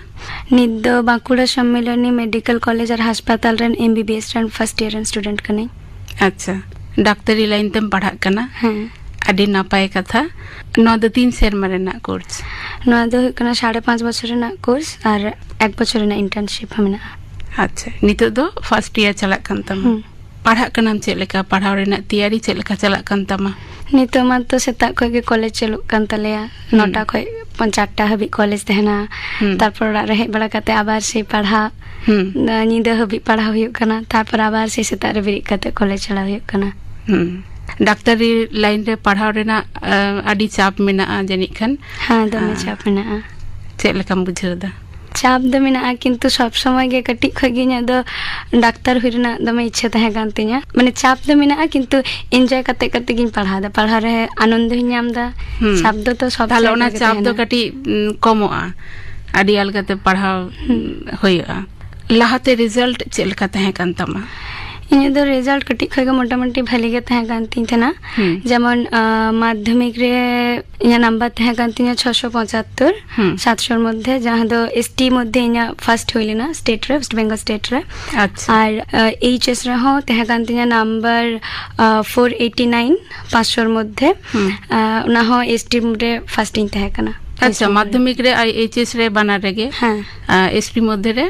ᱱᱤᱛ ᱫᱚ ᱵᱟᱸᱠᱩᱲᱟ ᱥᱚᱢᱢᱮᱞᱚᱱᱤ ᱢᱮᱰᱤᱠᱮᱞ ᱠᱚᱞᱮᱡᱽ ᱟᱨ ᱦᱟᱥᱯᱟᱛᱟᱞ ᱨᱮᱱ ᱮᱢ ᱵᱤ ᱵᱤ ᱮᱥ ᱨᱮᱱ ᱯᱷᱟᱥᱴ ᱤᱭᱟᱨ ᱨᱮᱱ ᱥᱴᱩᱰᱮᱱᱴ ᱠᱟᱹᱱᱟᱹᱧ᱾ ᱟᱪᱪᱷᱟ, ᱰᱟᱠᱛᱟᱨᱤ ᱞᱟᱭᱤᱱ ᱛᱮᱢ ᱯᱟᱲᱦᱟᱜ ᱠᱟᱱᱟ? ᱦᱮᱸ᱾ ᱟᱹᱰᱤ ᱱᱟᱯᱟᱭ ᱠᱟᱛᱷᱟ᱾ ᱱᱚᱣᱟ ᱫᱚ ᱛᱤᱱ ᱥᱮᱨᱢᱟ ᱨᱮᱱᱟᱜ ᱠᱳᱨᱥ? ᱱᱚᱣᱟ ᱫᱚ ᱦᱩᱭᱩᱜ ᱠᱟᱱᱟ ᱥᱟᱲᱮ ᱯᱟᱸᱪ ᱵᱚᱪᱷᱚᱨ ᱨᱮᱱᱟᱜ ᱠᱳᱨᱥ ᱟᱨ ᱮᱠ ᱵᱚᱪᱷᱚᱨ ᱨᱮᱱᱟᱜ ᱤᱱᱴᱟᱨᱱᱥᱤᱯ ᱦᱚᱸ ᱢᱮᱱᱟᱜᱼᱟ᱾ ᱟᱪᱪᱷᱟ, ᱱᱤᱛᱚᱜ ᱫᱚ ᱯᱷᱟᱥᱴ ᱤᱭᱟᱨ ᱪᱟᱞᱟᱜ ᱠᱟᱱ ᱛᱟᱢᱟ᱾ ᱦᱩᱸ᱾ ᱯᱟᱲᱦᱟᱜ ᱠᱟᱱᱟᱢ ᱪᱮᱫ ᱞᱮᱠᱟ? ᱯᱟᱲᱦᱟᱣ ᱨᱮᱱᱟᱜ ᱛᱮᱭᱟᱨᱤ ᱪᱮᱫ ᱞᱮᱠᱟ ᱪᱟᱞᱟᱜ ᱠᱟᱱ ᱛᱟᱢᱟ? ᱱᱤᱛᱚᱜ ᱢᱟᱛᱚ ᱥᱮᱛᱟᱜ ᱠᱷᱚᱱ ᱜᱮ ᱠᱚᱞᱮᱡᱽ ᱪᱟᱹᱞᱩᱜ ᱠᱟᱱ ᱛᱟᱞᱮᱭᱟ᱾ ᱦᱩᱸ᱾ ᱱᱚᱴᱟ ᱠᱷᱚᱱ ᱪᱟᱨᱴᱟ ᱦᱟᱹᱵᱤᱡ ᱠᱚᱞᱮᱡᱽ ᱛᱟᱦᱮᱱᱟ᱾ ᱦᱩᱸ᱾ ᱛᱟᱨᱯᱚᱨ ᱚᱲᱟᱜ ᱨᱮ ᱦᱮᱡ ᱵᱟᱲᱟ ᱠᱟᱛᱮ ᱟᱵᱟᱨ ᱥᱮᱭ ᱯᱟᱲᱦᱟᱜ᱾ ᱦᱩᱸ᱾ ᱧᱤᱫᱟᱹ ᱦᱟᱹᱵᱤᱡ ᱯᱟᱲᱦᱟᱣ ᱦᱩᱭᱩᱜ ᱠᱟᱱᱟ᱾ ᱛᱟᱨᱯᱚᱨ ᱟᱵᱟᱨ ᱥᱮᱭ ᱥᱮᱛᱟᱜ ᱨᱮ ᱵᱮᱨᱮᱫ ᱠᱟᱛᱮ ᱠᱚᱞᱮᱡᱽ ᱪᱟᱞᱟᱣ ᱦᱩᱭᱩᱜ ᱠᱟᱱᱟ᱾ ᱦᱩᱸ᱾ ᱰᱟᱠᱛᱟᱨᱤ ᱞᱟᱭᱤᱱ ᱨᱮ ᱯᱟᱲᱦᱟᱣ ᱨᱮᱱᱟᱜ ᱟᱹᱰᱤ ᱪᱟᱯ ᱢᱮᱱᱟᱜᱼᱟ ᱡᱟᱹᱱᱤᱡ ᱠᱷᱟᱱ᱾ ᱦᱮᱸ, ᱫᱚᱢᱮ ᱪᱟᱯ ᱢᱮᱱᱟᱜᱼᱟ᱾ ᱪᱮᱫ ᱞᱮᱠᱟᱢ ᱵᱩᱡᱷᱟᱹᱣ ᱮᱫᱟ? ᱪᱟᱯ ᱫᱚ ᱢᱮᱱᱟᱜᱼᱟ, ᱠᱤᱱᱛᱩ ᱥᱚᱵᱽ ᱥᱚᱢᱚᱭ ᱜᱮ ᱠᱟᱹᱴᱤᱡ ᱠᱷᱚᱡ ᱜᱮ ᱤᱧᱟᱹᱜ ᱫᱚ ᱰᱟᱠᱛᱟᱨ ᱦᱩᱭ ᱨᱮᱱᱟᱜ ᱫᱚᱢᱮ ᱤᱪᱪᱷᱟᱹ ᱛᱟᱦᱮᱸ ᱠᱟᱱ ᱛᱤᱧᱟᱹ᱾ ᱢᱟᱱᱮ ᱪᱟᱯ ᱫᱚ ᱢᱮᱱᱟᱜᱼᱟ, ᱠᱤᱱᱛᱩ ᱤᱱᱡᱚᱭ ᱠᱟᱛᱮ ᱠᱟᱛᱮ ᱜᱤᱧ ᱯᱟᱲᱦᱟᱣ ᱮᱫᱟ, ᱯᱟᱲᱦᱟᱣ ᱨᱮ ᱟᱱᱚᱱᱫᱚᱧ ᱧᱟᱢ ᱮᱫᱟ᱾ ᱦᱩᱸ᱾ ᱪᱟᱯ ᱫᱚ ᱛᱚ ᱥᱚᱵᱽ ᱛᱟᱦᱞᱮ ᱥᱟᱭᱤᱰ ᱚᱱᱟ ᱨᱮᱜᱮ ᱪᱟᱯ ᱫᱚ ᱛᱟᱦᱮᱱᱟ᱾ ᱠᱟᱹᱴᱤᱡ, ᱩᱸ, ᱠᱚᱢᱚᱜᱼᱟ, ᱟᱹᱰᱤ ᱟᱞᱜᱟᱛᱮ ᱯᱟᱲᱦᱟᱣ, ᱦᱩᱸ᱾ ᱩᱸ, ᱦᱩᱭᱩᱜᱼᱟ᱾ ᱞᱟᱦᱟᱛᱮ ᱨᱮᱡᱟᱞᱴ ᱪᱮᱫ ᱞᱮᱠᱟ ᱛᱟᱦᱮᱸ ᱠᱟᱱ ᱛᱟᱢᱟ? ᱤᱧᱟᱹᱜ ᱫᱚ ᱨᱮᱡᱟᱞᱴ ᱠᱟᱹᱴᱤᱡ ᱠᱷᱚᱡ ᱜᱮ ᱢᱚᱴᱟᱢᱩᱴᱤ ᱵᱷᱟᱞᱮ ᱜᱮ ᱛᱟᱦᱮᱸ ᱠᱟᱱ ᱛᱤᱧ ᱛᱟᱦᱮᱱᱟ᱾ ᱦᱩᱸ᱾ ᱡᱮᱢᱚᱱ, ᱟᱸ, ᱢᱟᱫᱽᱫᱷᱚᱢᱤᱠ ᱨᱮ ᱤᱧᱟᱹᱜ ᱱᱟᱢᱵᱟᱨ ᱛᱟᱦᱮᱸ ᱠᱟᱱ ᱛᱤᱧᱟᱹ ᱪᱷᱚᱥᱚ ᱯᱚᱸᱪᱟᱛᱛᱳᱨ, ᱦᱩᱸ᱾ ᱥᱟᱛᱥᱚ ᱢᱚᱫᱽᱫᱷᱮ, ᱡᱟᱦᱟᱸ ᱫᱚ ᱮᱥ ᱴᱤ ᱢᱚᱫᱽᱫᱷᱮ ᱤᱧᱟᱹᱜ ᱯᱷᱟᱥᱴ ᱦᱩᱭ ᱞᱮᱱᱟ ᱥᱴᱮᱴ ᱨᱮ, ᱳᱭᱮᱥᱴ ᱵᱮᱝᱜᱚᱞ ᱥᱴᱮᱴ ᱨᱮ᱾ ᱟᱪᱪᱷᱟ᱾ ᱟᱨ, ᱟᱸ, ᱮᱭᱤᱪ ᱮᱥ ᱨᱮᱦᱚᱸ ᱛᱟᱦᱮᱸ ᱠᱟᱱ ᱛᱤᱧᱟᱹ ᱱᱟᱢᱵᱟᱨ, ᱟᱸ, ᱯᱷᱳᱨ ᱮᱭᱤᱴᱤ ᱱᱟᱭᱤᱱ, ᱯᱟᱸᱪᱥᱚ ᱢᱚᱫᱽᱫᱷᱮ᱾ ᱦᱩᱸ᱾ ᱟᱸ, ᱚᱱᱟ ᱦᱚᱸ ᱮᱥ ᱴᱤ ᱨᱮ ᱯᱷᱟᱥᱴ ᱤᱧ ᱛᱟᱦᱮᱸ ᱠᱟᱱᱟ᱾ ᱟᱪᱪᱷᱟ, ᱢᱟᱫᱽᱫᱷᱚᱢᱤᱠ ᱨᱮ ᱟᱨ ᱮᱭᱤᱪ ᱮᱥ ᱨᱮ ᱵᱟᱱᱟᱨ ᱨᱮᱜᱮ, ᱦᱮᱸ᱾ ᱟᱸ, ᱮᱥ ᱴᱤ ᱢᱚᱫᱽᱫᱷᱮ ᱨᱮ,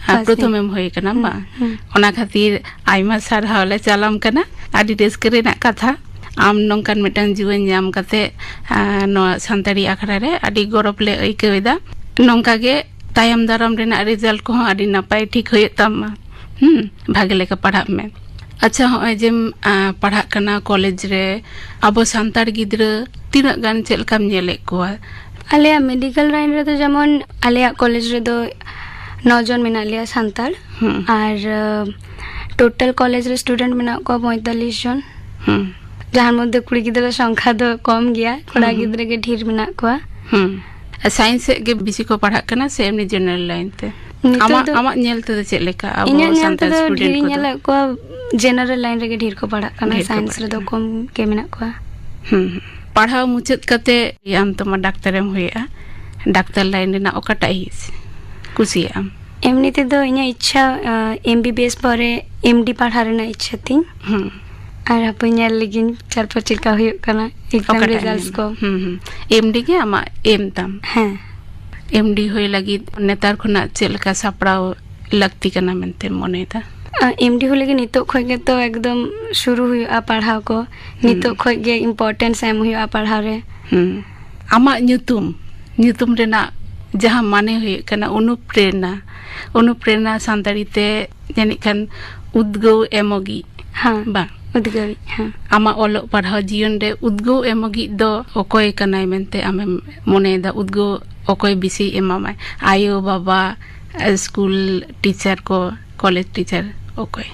ᱟᱸ, ᱯᱷᱟᱥᱴ ᱯᱨᱚᱛᱷᱚᱢ ᱤᱧ ᱮᱢ ᱦᱩᱭ ᱠᱟᱱᱟ, ᱦᱩᱸ, ᱵᱟᱝ? ᱦᱩᱸ᱾ ᱚᱱᱟ ᱠᱷᱟᱹᱛᱤᱨ ᱟᱭᱢᱟ ᱥᱟᱨᱦᱟᱣ ᱞᱮ ᱪᱟᱞᱟᱢ ᱠᱟᱱᱟ᱾ ᱟᱹᱰᱤ ᱨᱟᱹᱥᱠᱟᱹ ᱨᱮᱱᱟᱜ ᱠᱟᱛᱷᱟ, ᱟᱢ ᱱᱚᱝᱠᱟᱱ ᱢᱤᱫᱴᱟᱝ ᱡᱩᱣᱟᱹᱱ ᱧᱟᱢ ᱠᱟᱛᱮ, ᱟᱸ, ᱱᱚᱣᱟ ᱥᱟᱱᱛᱟᱲᱤ ᱟᱠᱷᱲᱟ ᱨᱮ ᱟᱹᱰᱤ ᱜᱚᱨᱚᱵᱽ ᱞᱮ ᱟᱹᱭᱠᱟᱹᱣ ᱮᱫᱟ᱾ ᱱᱚᱝᱠᱟ ᱜᱮ ᱛᱟᱭᱚᱢ ᱫᱟᱨᱟᱢ ᱨᱮᱱᱟᱜ ᱨᱮᱡᱟᱞᱴ ᱠᱚᱦᱚᱸ ᱟᱹᱰᱤ ᱱᱟᱯᱟᱭ ᱴᱷᱤᱠ ᱦᱩᱭᱩᱜ ᱛᱟᱢ ᱢᱟ᱾ ᱦᱩᱸ, ᱵᱷᱟᱜᱮ ᱞᱮᱠᱟ ᱯᱟᱲᱦᱟᱜ ᱢᱮ᱾ ᱟᱪᱪᱷᱟ, ᱦᱚᱸᱜᱼᱚᱭ ᱡᱮᱢ, ᱟᱸ, ᱯᱟᱲᱦᱟᱜ ᱠᱟᱱᱟ ᱠᱚᱞᱮᱡᱽ ᱨᱮ, ᱟᱵᱚ ᱥᱟᱱᱛᱟᱲ ᱜᱤᱫᱽᱨᱟᱹ ᱛᱤᱱᱟᱹᱜ ᱜᱟᱱ ᱪᱮᱫ ᱞᱮᱠᱟᱢ ᱧᱮᱞᱮᱫ ᱠᱚᱣᱟ? ᱟᱞᱮᱭᱟᱜ ᱢᱮᱰᱤᱠᱮᱞ ᱞᱟᱭᱤᱱ ᱨᱮᱫᱚ ᱡᱮᱢᱚᱱ ᱟᱞᱮᱭᱟᱜ ᱠᱚᱞᱮᱡᱽ ᱨᱮᱫᱚ ᱱᱚ ᱡᱚᱱ ᱢᱮᱱᱟᱜ ᱞᱮᱭᱟ ᱥᱟᱱᱛᱟᱲ᱾ ᱦᱩᱸ᱾ ᱟᱨ, ᱟᱸ, ᱴᱳᱴᱟᱞ ᱠᱚᱞᱮᱡᱽ ᱨᱮ ᱥᱴᱩᱰᱮᱱᱴ ᱢᱮᱱᱟᱜ ᱠᱚᱣᱟ ᱯᱚᱸᱭᱛᱟᱞᱞᱤᱥ ᱡᱚᱱ᱾ ᱦᱩᱸ᱾ ᱡᱟᱦᱟᱸ ᱢᱚᱫᱽᱫᱷᱮ ᱠᱩᱲᱤ ᱜᱤᱫᱽᱨᱟᱹ ᱥᱚᱝᱠᱷᱟ ᱫᱚ ᱠᱚᱢ ᱜᱮᱭᱟ, ᱠᱚᱲᱟ ᱦᱩᱸ, ᱦᱩᱸ᱾ ᱜᱤᱫᱽᱨᱟᱹ ᱜᱮ ᱰᱷᱮᱨ ᱢᱮᱱᱟᱜ ᱠᱚᱣᱟ᱾ ᱦᱩᱸ᱾ ᱟᱨ ᱥᱟᱭᱮᱱᱥ ᱥᱮᱫ ᱜᱮ ᱵᱮᱥᱤ ᱠᱚ ᱯᱟᱲᱦᱟᱜ ᱠᱟᱱᱟ ᱥᱮ ᱮᱢᱱᱤ ᱡᱮᱱᱟᱨᱮᱞ ᱞᱟᱭᱤᱱ ᱛᱮ? ᱱᱤᱛᱚᱜ ᱟᱢᱟᱜ, ᱫᱚ ᱟᱢᱟᱜ ᱧᱮᱞ ᱛᱮᱫᱚ ᱪᱮᱫ ᱞᱮᱠᱟ ᱟᱵᱚ ᱤᱧᱟᱹᱜ ᱧᱮᱞ ᱥᱟᱱᱛᱟᱲ ᱛᱮᱫᱚ ᱥᱴᱩᱰᱮᱱᱴ ᱰᱷᱮᱨᱤᱧ ᱠᱚᱫᱚ? ᱧᱮᱞᱮᱫ ᱠᱚᱣᱟ ᱡᱮᱱᱟᱨᱮᱞ ᱞᱟᱭᱤᱱ ᱨᱮᱜᱮ ᱰᱷᱮᱨ ᱠᱚ ᱯᱟᱲᱦᱟᱜ ᱠᱟᱱᱟ, ᱰᱷᱮᱨ ᱠᱚ ᱥᱟᱭᱮᱱᱥ ᱯᱟᱲᱦᱟᱜ ᱨᱮᱫᱚ ᱠᱟᱱᱟ᱾ ᱠᱚᱢ ᱜᱮ ᱢᱮᱱᱟᱜ ᱠᱚᱣᱟ᱾ ᱦᱩᱸ, ᱦᱩᱸ᱾ ᱯᱟᱲᱦᱟᱣ ᱢᱩᱪᱟᱹᱫ ᱠᱟᱛᱮ ᱟᱢ ᱛᱚ ᱢᱟ ᱰᱟᱠᱛᱟᱨᱮᱢ ᱦᱩᱭᱩᱜᱼᱟ, ᱰᱟᱠᱛᱟᱨ ᱞᱟᱭᱤᱱ ᱨᱮᱱᱟᱜ ᱚᱠᱟᱴᱟᱜ ᱦᱤᱸᱥ ᱠᱩᱥᱤᱭᱟᱜ ᱟᱢ? ᱮᱢᱱᱤ ᱛᱮᱫᱚ ᱤᱧᱟᱹᱜ ᱤᱪᱪᱷᱟ, ᱟᱸ, ᱮᱢ ᱵᱤ ᱵᱤ ᱮᱥ ᱯᱚᱨᱮ ᱮᱢ ᱰᱤ ᱯᱟᱲᱦᱟᱣ ᱨᱮᱱᱟᱜ ᱤᱪᱪᱷᱟ ᱛᱤᱧ᱾ ᱦᱩᱸ᱾ ᱟᱨ ᱦᱟᱯᱮ ᱧᱮᱞ ᱞᱮᱜᱤᱧ ᱛᱟᱨᱯᱚᱨ ᱪᱮᱫ ᱞᱮᱠᱟ ᱦᱩᱭᱩᱜ ᱠᱟᱱᱟ ᱮᱠᱡᱟᱢ ᱚᱠᱟᱴᱟᱜ ᱨᱮᱡᱟᱞᱴᱥ ᱧᱟᱢᱟ? ᱠᱚ᱾ ᱦᱩᱸ, ᱦᱩᱸ᱾ ᱮᱢ ᱰᱤ ᱜᱮ ᱟᱢᱟᱜ ᱮᱢ ᱛᱟᱢ? ᱦᱮᱸ᱾ ᱮᱢ ᱰᱤ ᱦᱩᱭ ᱞᱟᱹᱜᱤᱫ ᱱᱮᱛᱟᱨ ᱠᱷᱚᱱᱟᱜ ᱪᱮᱫ ᱞᱮᱠᱟ ᱥᱟᱯᱲᱟᱣ ᱞᱟᱹᱠᱛᱤ ᱠᱟᱱᱟ ᱢᱮᱱᱛᱮᱢ ᱢᱚᱱᱮᱭᱮᱫᱟ? ᱟᱸ, ᱮᱢ ᱰᱤ ᱦᱩᱭ ᱞᱟᱹᱜᱤᱫ ᱱᱤᱛᱚᱜ ᱠᱷᱚᱡ ᱜᱮᱛᱚ ᱮᱠᱫᱚᱢ ᱥᱩᱨᱩ ᱦᱩᱭᱩᱜᱼᱟ ᱯᱟᱲᱦᱟᱣ ᱠᱚ᱾ ᱦᱩᱸ᱾ ᱱᱤᱛᱚᱜ ᱠᱷᱚᱡ ᱜᱮ ᱤᱢᱯᱚᱨᱴᱮᱱᱥ ᱮᱢ ᱦᱩᱭᱩᱜᱼᱟ ᱯᱟᱲᱦᱟᱣ ᱨᱮ᱾ ᱦᱩᱸ᱾ ᱟᱢᱟᱜ ᱧᱩᱛᱩᱢ, ᱧᱩᱛᱩᱢ ᱨᱮᱱᱟᱜ ᱡᱟᱦᱟᱸ ᱢᱟᱱᱮ ᱦᱩᱭᱩᱜ ᱠᱟᱱᱟ ᱚᱱᱩᱯᱨᱮᱨᱱᱟ, ᱚᱱᱩᱯᱨᱮᱨᱱᱟ ᱥᱟᱱᱛᱟᱲᱤ ᱛᱮ ᱡᱟᱹᱱᱤᱡ ᱠᱷᱟᱱ ᱩᱫᱽᱜᱟᱹᱣ ᱮᱢᱚᱜᱤᱡ᱾ ᱦᱮᱸ᱾ ᱵᱟᱝ? ᱩᱫᱽᱜᱟᱹᱣᱤᱡ, ᱦᱮᱸ᱾ ᱟᱢᱟᱜ ᱚᱞᱚᱜ ᱯᱟᱲᱦᱟᱣ ᱡᱤᱭᱚᱱ ᱨᱮ ᱩᱫᱽᱜᱟᱹᱣ ᱮᱢᱚᱜᱤᱡ ᱫᱚ ᱚᱠᱚᱭ ᱠᱟᱱᱟᱭ ᱢᱮᱱᱛᱮ ᱟᱢᱮᱢ ᱢᱚᱱᱮᱭᱮᱫᱟ? ᱩᱫᱽᱜᱟᱹᱣ ᱚᱠᱚᱭ ᱵᱮᱥᱤ ᱮᱢᱟᱢᱟᱭ? ᱟᱭᱳ, ᱵᱟᱵᱟ, ᱥᱠᱩᱞ ᱴᱤᱪᱟᱨ ᱠᱚ, ᱠᱚᱞᱮᱡᱽ ᱴᱤᱪᱟᱨ, ᱚᱠᱚᱭ?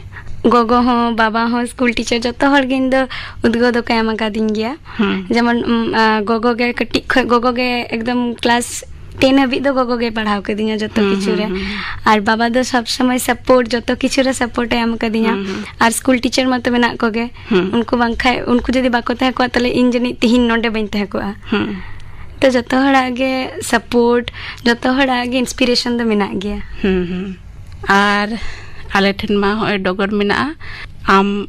ᱜᱚᱜᱚ ᱦᱚᱸ, ᱵᱟᱵᱟ ᱦᱚᱸ, ᱥᱠᱩᱞ ᱴᱤᱪᱟᱨ, ᱡᱚᱛᱚ ᱦᱚᱲ ᱜᱮ ᱤᱧ ᱫᱚ ᱩᱫᱽᱜᱟᱹᱣ ᱫᱚᱠᱚ ᱮᱢ ᱟᱠᱟᱫᱤᱧ ᱜᱮᱭᱟ᱾ ᱦᱩᱸ᱾ ᱡᱮᱢᱚᱱ, ᱩᱢ, ᱟ, ᱜᱚᱜᱚ ᱜᱮ ᱠᱟᱹᱴᱤᱡ ᱠᱷᱚᱡ, ᱜᱚᱜᱚ ᱜᱮ ᱮᱠᱫᱚᱢ ᱠᱞᱟᱥ ᱴᱮᱱ ᱦᱟᱹᱵᱤᱡ ᱫᱚ ᱜᱚᱜᱚ ᱜᱮ ᱯᱟᱲᱦᱟᱣ ᱠᱟᱫᱤᱧᱟ ᱡᱚᱛᱚ ᱦᱩᱸ, ᱠᱤᱪᱷᱩ ᱦᱩᱸ, ᱨᱮ᱾ ᱦᱩᱸ, ᱦᱩᱸ᱾ ᱟᱨ ᱵᱟᱵᱟ ᱫᱚ ᱥᱚᱵ ᱥᱚᱢᱚᱭ ᱥᱟᱯᱳᱨᱴ, ᱡᱚᱛᱚ ᱠᱤᱪᱷᱩ ᱨᱮ ᱥᱟᱯᱳᱨᱴ ᱮ ᱮᱢ ᱠᱟᱫᱤᱧᱟ᱾ ᱦᱩᱸ, ᱦᱩᱸ᱾ ᱟᱨ ᱥᱠᱩᱞ ᱴᱤᱪᱟᱨ ᱢᱟᱛᱚ ᱢᱮᱱᱟᱜ ᱠᱚᱜᱮ᱾ ᱦᱩᱸ᱾ ᱩᱱᱠᱩ ᱵᱟᱝᱠᱷᱟᱡ, ᱩᱱᱠᱩ ᱡᱩᱫᱤ ᱵᱟᱠᱚ ᱛᱟᱦᱮᱸ ᱠᱚᱜᱼᱟ, ᱛᱟᱦᱞᱮ ᱤᱧ ᱡᱟᱹᱱᱤᱡ ᱛᱤᱦᱤᱧ ᱱᱚᱰᱮ ᱵᱟᱹᱧ ᱛᱟᱦᱮᱸ ᱠᱚᱜᱼᱟ᱾ ᱦᱩᱸ᱾ ᱛᱚ ᱡᱚᱛᱚ ᱦᱚᱲᱟᱜ ᱜᱮ ᱥᱟᱯᱳᱨᱴ, ᱡᱚᱛᱚ ᱦᱚᱲᱟᱜ ᱜᱮ ᱤᱱᱥᱯᱤᱨᱮᱥᱚᱱ ᱫᱚ ᱢᱮᱱᱟᱜ ᱜᱮᱭᱟ᱾ ᱦᱩᱸ, ᱦᱩᱸ᱾ ᱟᱨ ᱟᱞᱮ ᱴᱷᱮᱱ ᱢᱟ ᱦᱚᱸᱜᱼᱚᱭ ᱰᱚᱜᱚᱨ ᱢᱮᱱᱟᱜᱼᱟ, ᱟᱢ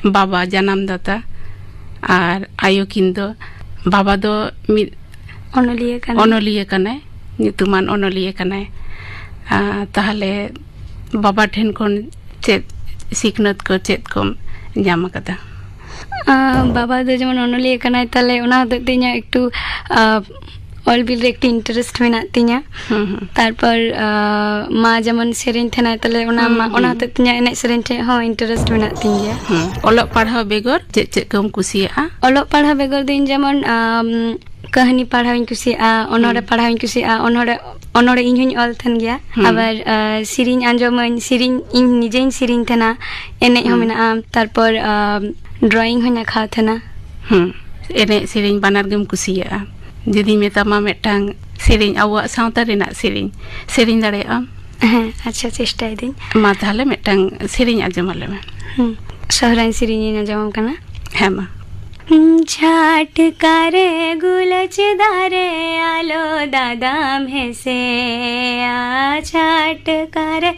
ᱵᱟᱵᱟ ᱡᱟᱱᱟᱢ ᱫᱟᱛᱟ ᱟᱨ ᱟᱭᱳ ᱠᱤᱱ ᱫᱚ, ᱵᱟᱵᱟ ᱫᱚ ᱢᱤᱫ ᱚᱱᱚᱞᱤᱭᱟᱹ ᱠᱟᱱᱟᱭ᱾ ᱚᱱᱚᱞᱤᱭᱟᱹ ᱠᱟᱱᱟᱭ, ᱧᱩᱛᱩᱢᱟᱱ ᱚᱱᱚᱞᱤᱭᱟᱹ ᱠᱟᱱᱟᱭ᱾ ᱟᱨ ᱛᱟᱦᱞᱮ ᱵᱟᱵᱟ ᱴᱷᱮᱱ ᱠᱷᱚᱱ ᱪᱮᱫ ᱥᱤᱠᱷᱱᱟᱹᱛ ᱠᱚ, ᱪᱮᱫ ᱠᱚᱢ ᱧᱟᱢ ᱟᱠᱟᱫᱟ? ᱟᱸ, ᱵᱟᱵᱟ ᱫᱚ ᱡᱮᱢᱚᱱ ᱚᱱᱚᱞᱤᱭᱟᱹ ᱠᱟᱱᱟᱭ, ᱛᱟᱦᱞᱮ ᱚᱱᱟ ᱦᱚᱛᱮᱡ ᱛᱮ ᱤᱧᱟᱹᱜ ᱮᱠᱴᱩ, ᱟᱸ, ᱚᱞ ᱵᱤᱞ ᱨᱮ ᱮᱠᱴᱩ ᱤᱱᱴᱟᱨᱮᱥᱴ ᱢᱮᱱᱟᱜ ᱛᱤᱧᱟᱹ᱾ ᱦᱩᱸ, ᱦᱩᱸ᱾ ᱛᱟᱨᱯᱚᱨ, ᱟᱸ, ᱢᱟ ᱡᱮᱢᱚᱱ ᱥᱮᱨᱮᱧ ᱛᱟᱦᱮᱱᱟᱭ, ᱛᱟᱦᱞᱮ ᱚᱱᱟ ᱦᱩᱸ, ᱢᱟ, ᱚᱱᱟ ᱦᱩᱸ᱾ ᱦᱚᱛᱮᱡ ᱛᱮ ᱤᱧᱟᱹᱜ ᱮᱱᱮᱡ ᱥᱮᱨᱮᱧ ᱴᱷᱮᱡ ᱦᱚᱸ ᱤᱱᱴᱟᱨᱮᱥᱴ ᱢᱮᱱᱟᱜ ᱛᱤᱧ ᱜᱮᱭᱟ᱾ ᱦᱩᱸ᱾ ᱚᱞᱚᱜ ᱯᱟᱲᱦᱟᱣ ᱵᱮᱜᱚᱨ ᱪᱮᱫ ᱪᱮᱫ ᱠᱚᱢ ᱠᱩᱥᱤᱭᱟᱜᱼᱟ? ᱚᱞᱚᱜ ᱯᱟᱲᱦᱟᱣ ᱵᱮᱜᱚᱨ ᱫᱚ ᱤᱧ ᱡᱮᱢᱚᱱ, ᱟᱢ, ᱠᱟᱹᱦᱱᱤ ᱯᱟᱲᱦᱟᱣᱤᱧ ᱠᱩᱥᱤᱭᱟᱜᱼᱟ, ᱚᱱᱚᱬᱦᱮ ᱦᱩᱸ᱾ ᱯᱟᱲᱦᱟᱣᱤᱧ ᱠᱩᱥᱤᱭᱟᱜᱼᱟ, ᱚᱱᱚᱬᱦᱮ, ᱚᱱᱚᱬᱦᱮ ᱤᱧ ᱦᱚᱧ ᱚᱞ ᱛᱟᱦᱮᱱ ᱜᱮᱭᱟ᱾ ᱦᱩᱸ᱾ ᱟᱵᱟᱨ, ᱟᱸ, ᱥᱮᱨᱮᱧ ᱟᱸᱡᱚᱢᱟᱹᱧ, ᱥᱮᱨᱮᱧ ᱤᱧ ᱱᱤᱡᱮᱧ ᱥᱮᱨᱮᱧ ᱛᱟᱦᱮᱱᱟ, ᱮᱱᱮᱡ ᱦᱚᱸ ᱦᱩᱸ᱾ ᱢᱮᱱᱟᱜᱼᱟ᱾ ᱛᱟᱨᱯᱚᱨ, ᱟᱸ, ᱰᱨᱚᱭᱤᱝ ᱦᱚᱧ ᱟᱸᱠᱷᱟᱣ ᱛᱟᱦᱮᱱᱟ᱾ ᱦᱩᱸ᱾ ᱮᱱᱮᱡ ᱥᱮᱨᱮᱧ ᱵᱟᱱᱟᱨ ᱜᱮᱢ ᱠᱩᱥᱤᱭᱟᱜᱼᱟ? ᱡᱩᱫᱤᱧ ᱢᱮᱛᱟᱢᱟ ᱢᱤᱫᱴᱟᱝ ᱥᱮᱨᱮᱧ, ᱟᱵᱚᱣᱟᱜ ᱥᱟᱶᱛᱟ ᱨᱮᱱᱟᱜ ᱥᱮᱨᱮᱧ, ᱥᱮᱨᱮᱧ ᱫᱟᱲᱮᱭᱟᱜ ᱟᱢ? ᱦᱮᱸ, ᱟᱪᱪᱷᱟ, ᱪᱮᱥᱴᱟᱭᱮᱫᱟᱹᱧ᱾ ᱢᱟ ᱛᱟᱦᱞᱮ ᱢᱤᱫᱴᱟᱝ ᱥᱮᱨᱮᱧ ᱟᱸᱡᱚᱢ ᱟᱞᱮ ᱢᱮ᱾ ᱦᱩᱸ, ᱥᱚᱦᱨᱟᱭ ᱥᱮᱨᱮᱧ ᱤᱧ ᱟᱸᱡᱚᱢᱟᱢ ᱠᱟᱱᱟ᱾ ᱦᱮᱸ, ᱢᱟ᱾ ᱡᱷᱟᱴᱠᱟ ᱨᱮ ᱜᱩᱞᱟᱹᱪ ᱫᱟᱨᱮ ᱟᱞᱚ ᱫᱟᱫᱟᱢ ᱦᱮᱸᱥᱮᱭᱟ, ᱡᱷᱟᱴᱠᱟ ᱨᱮ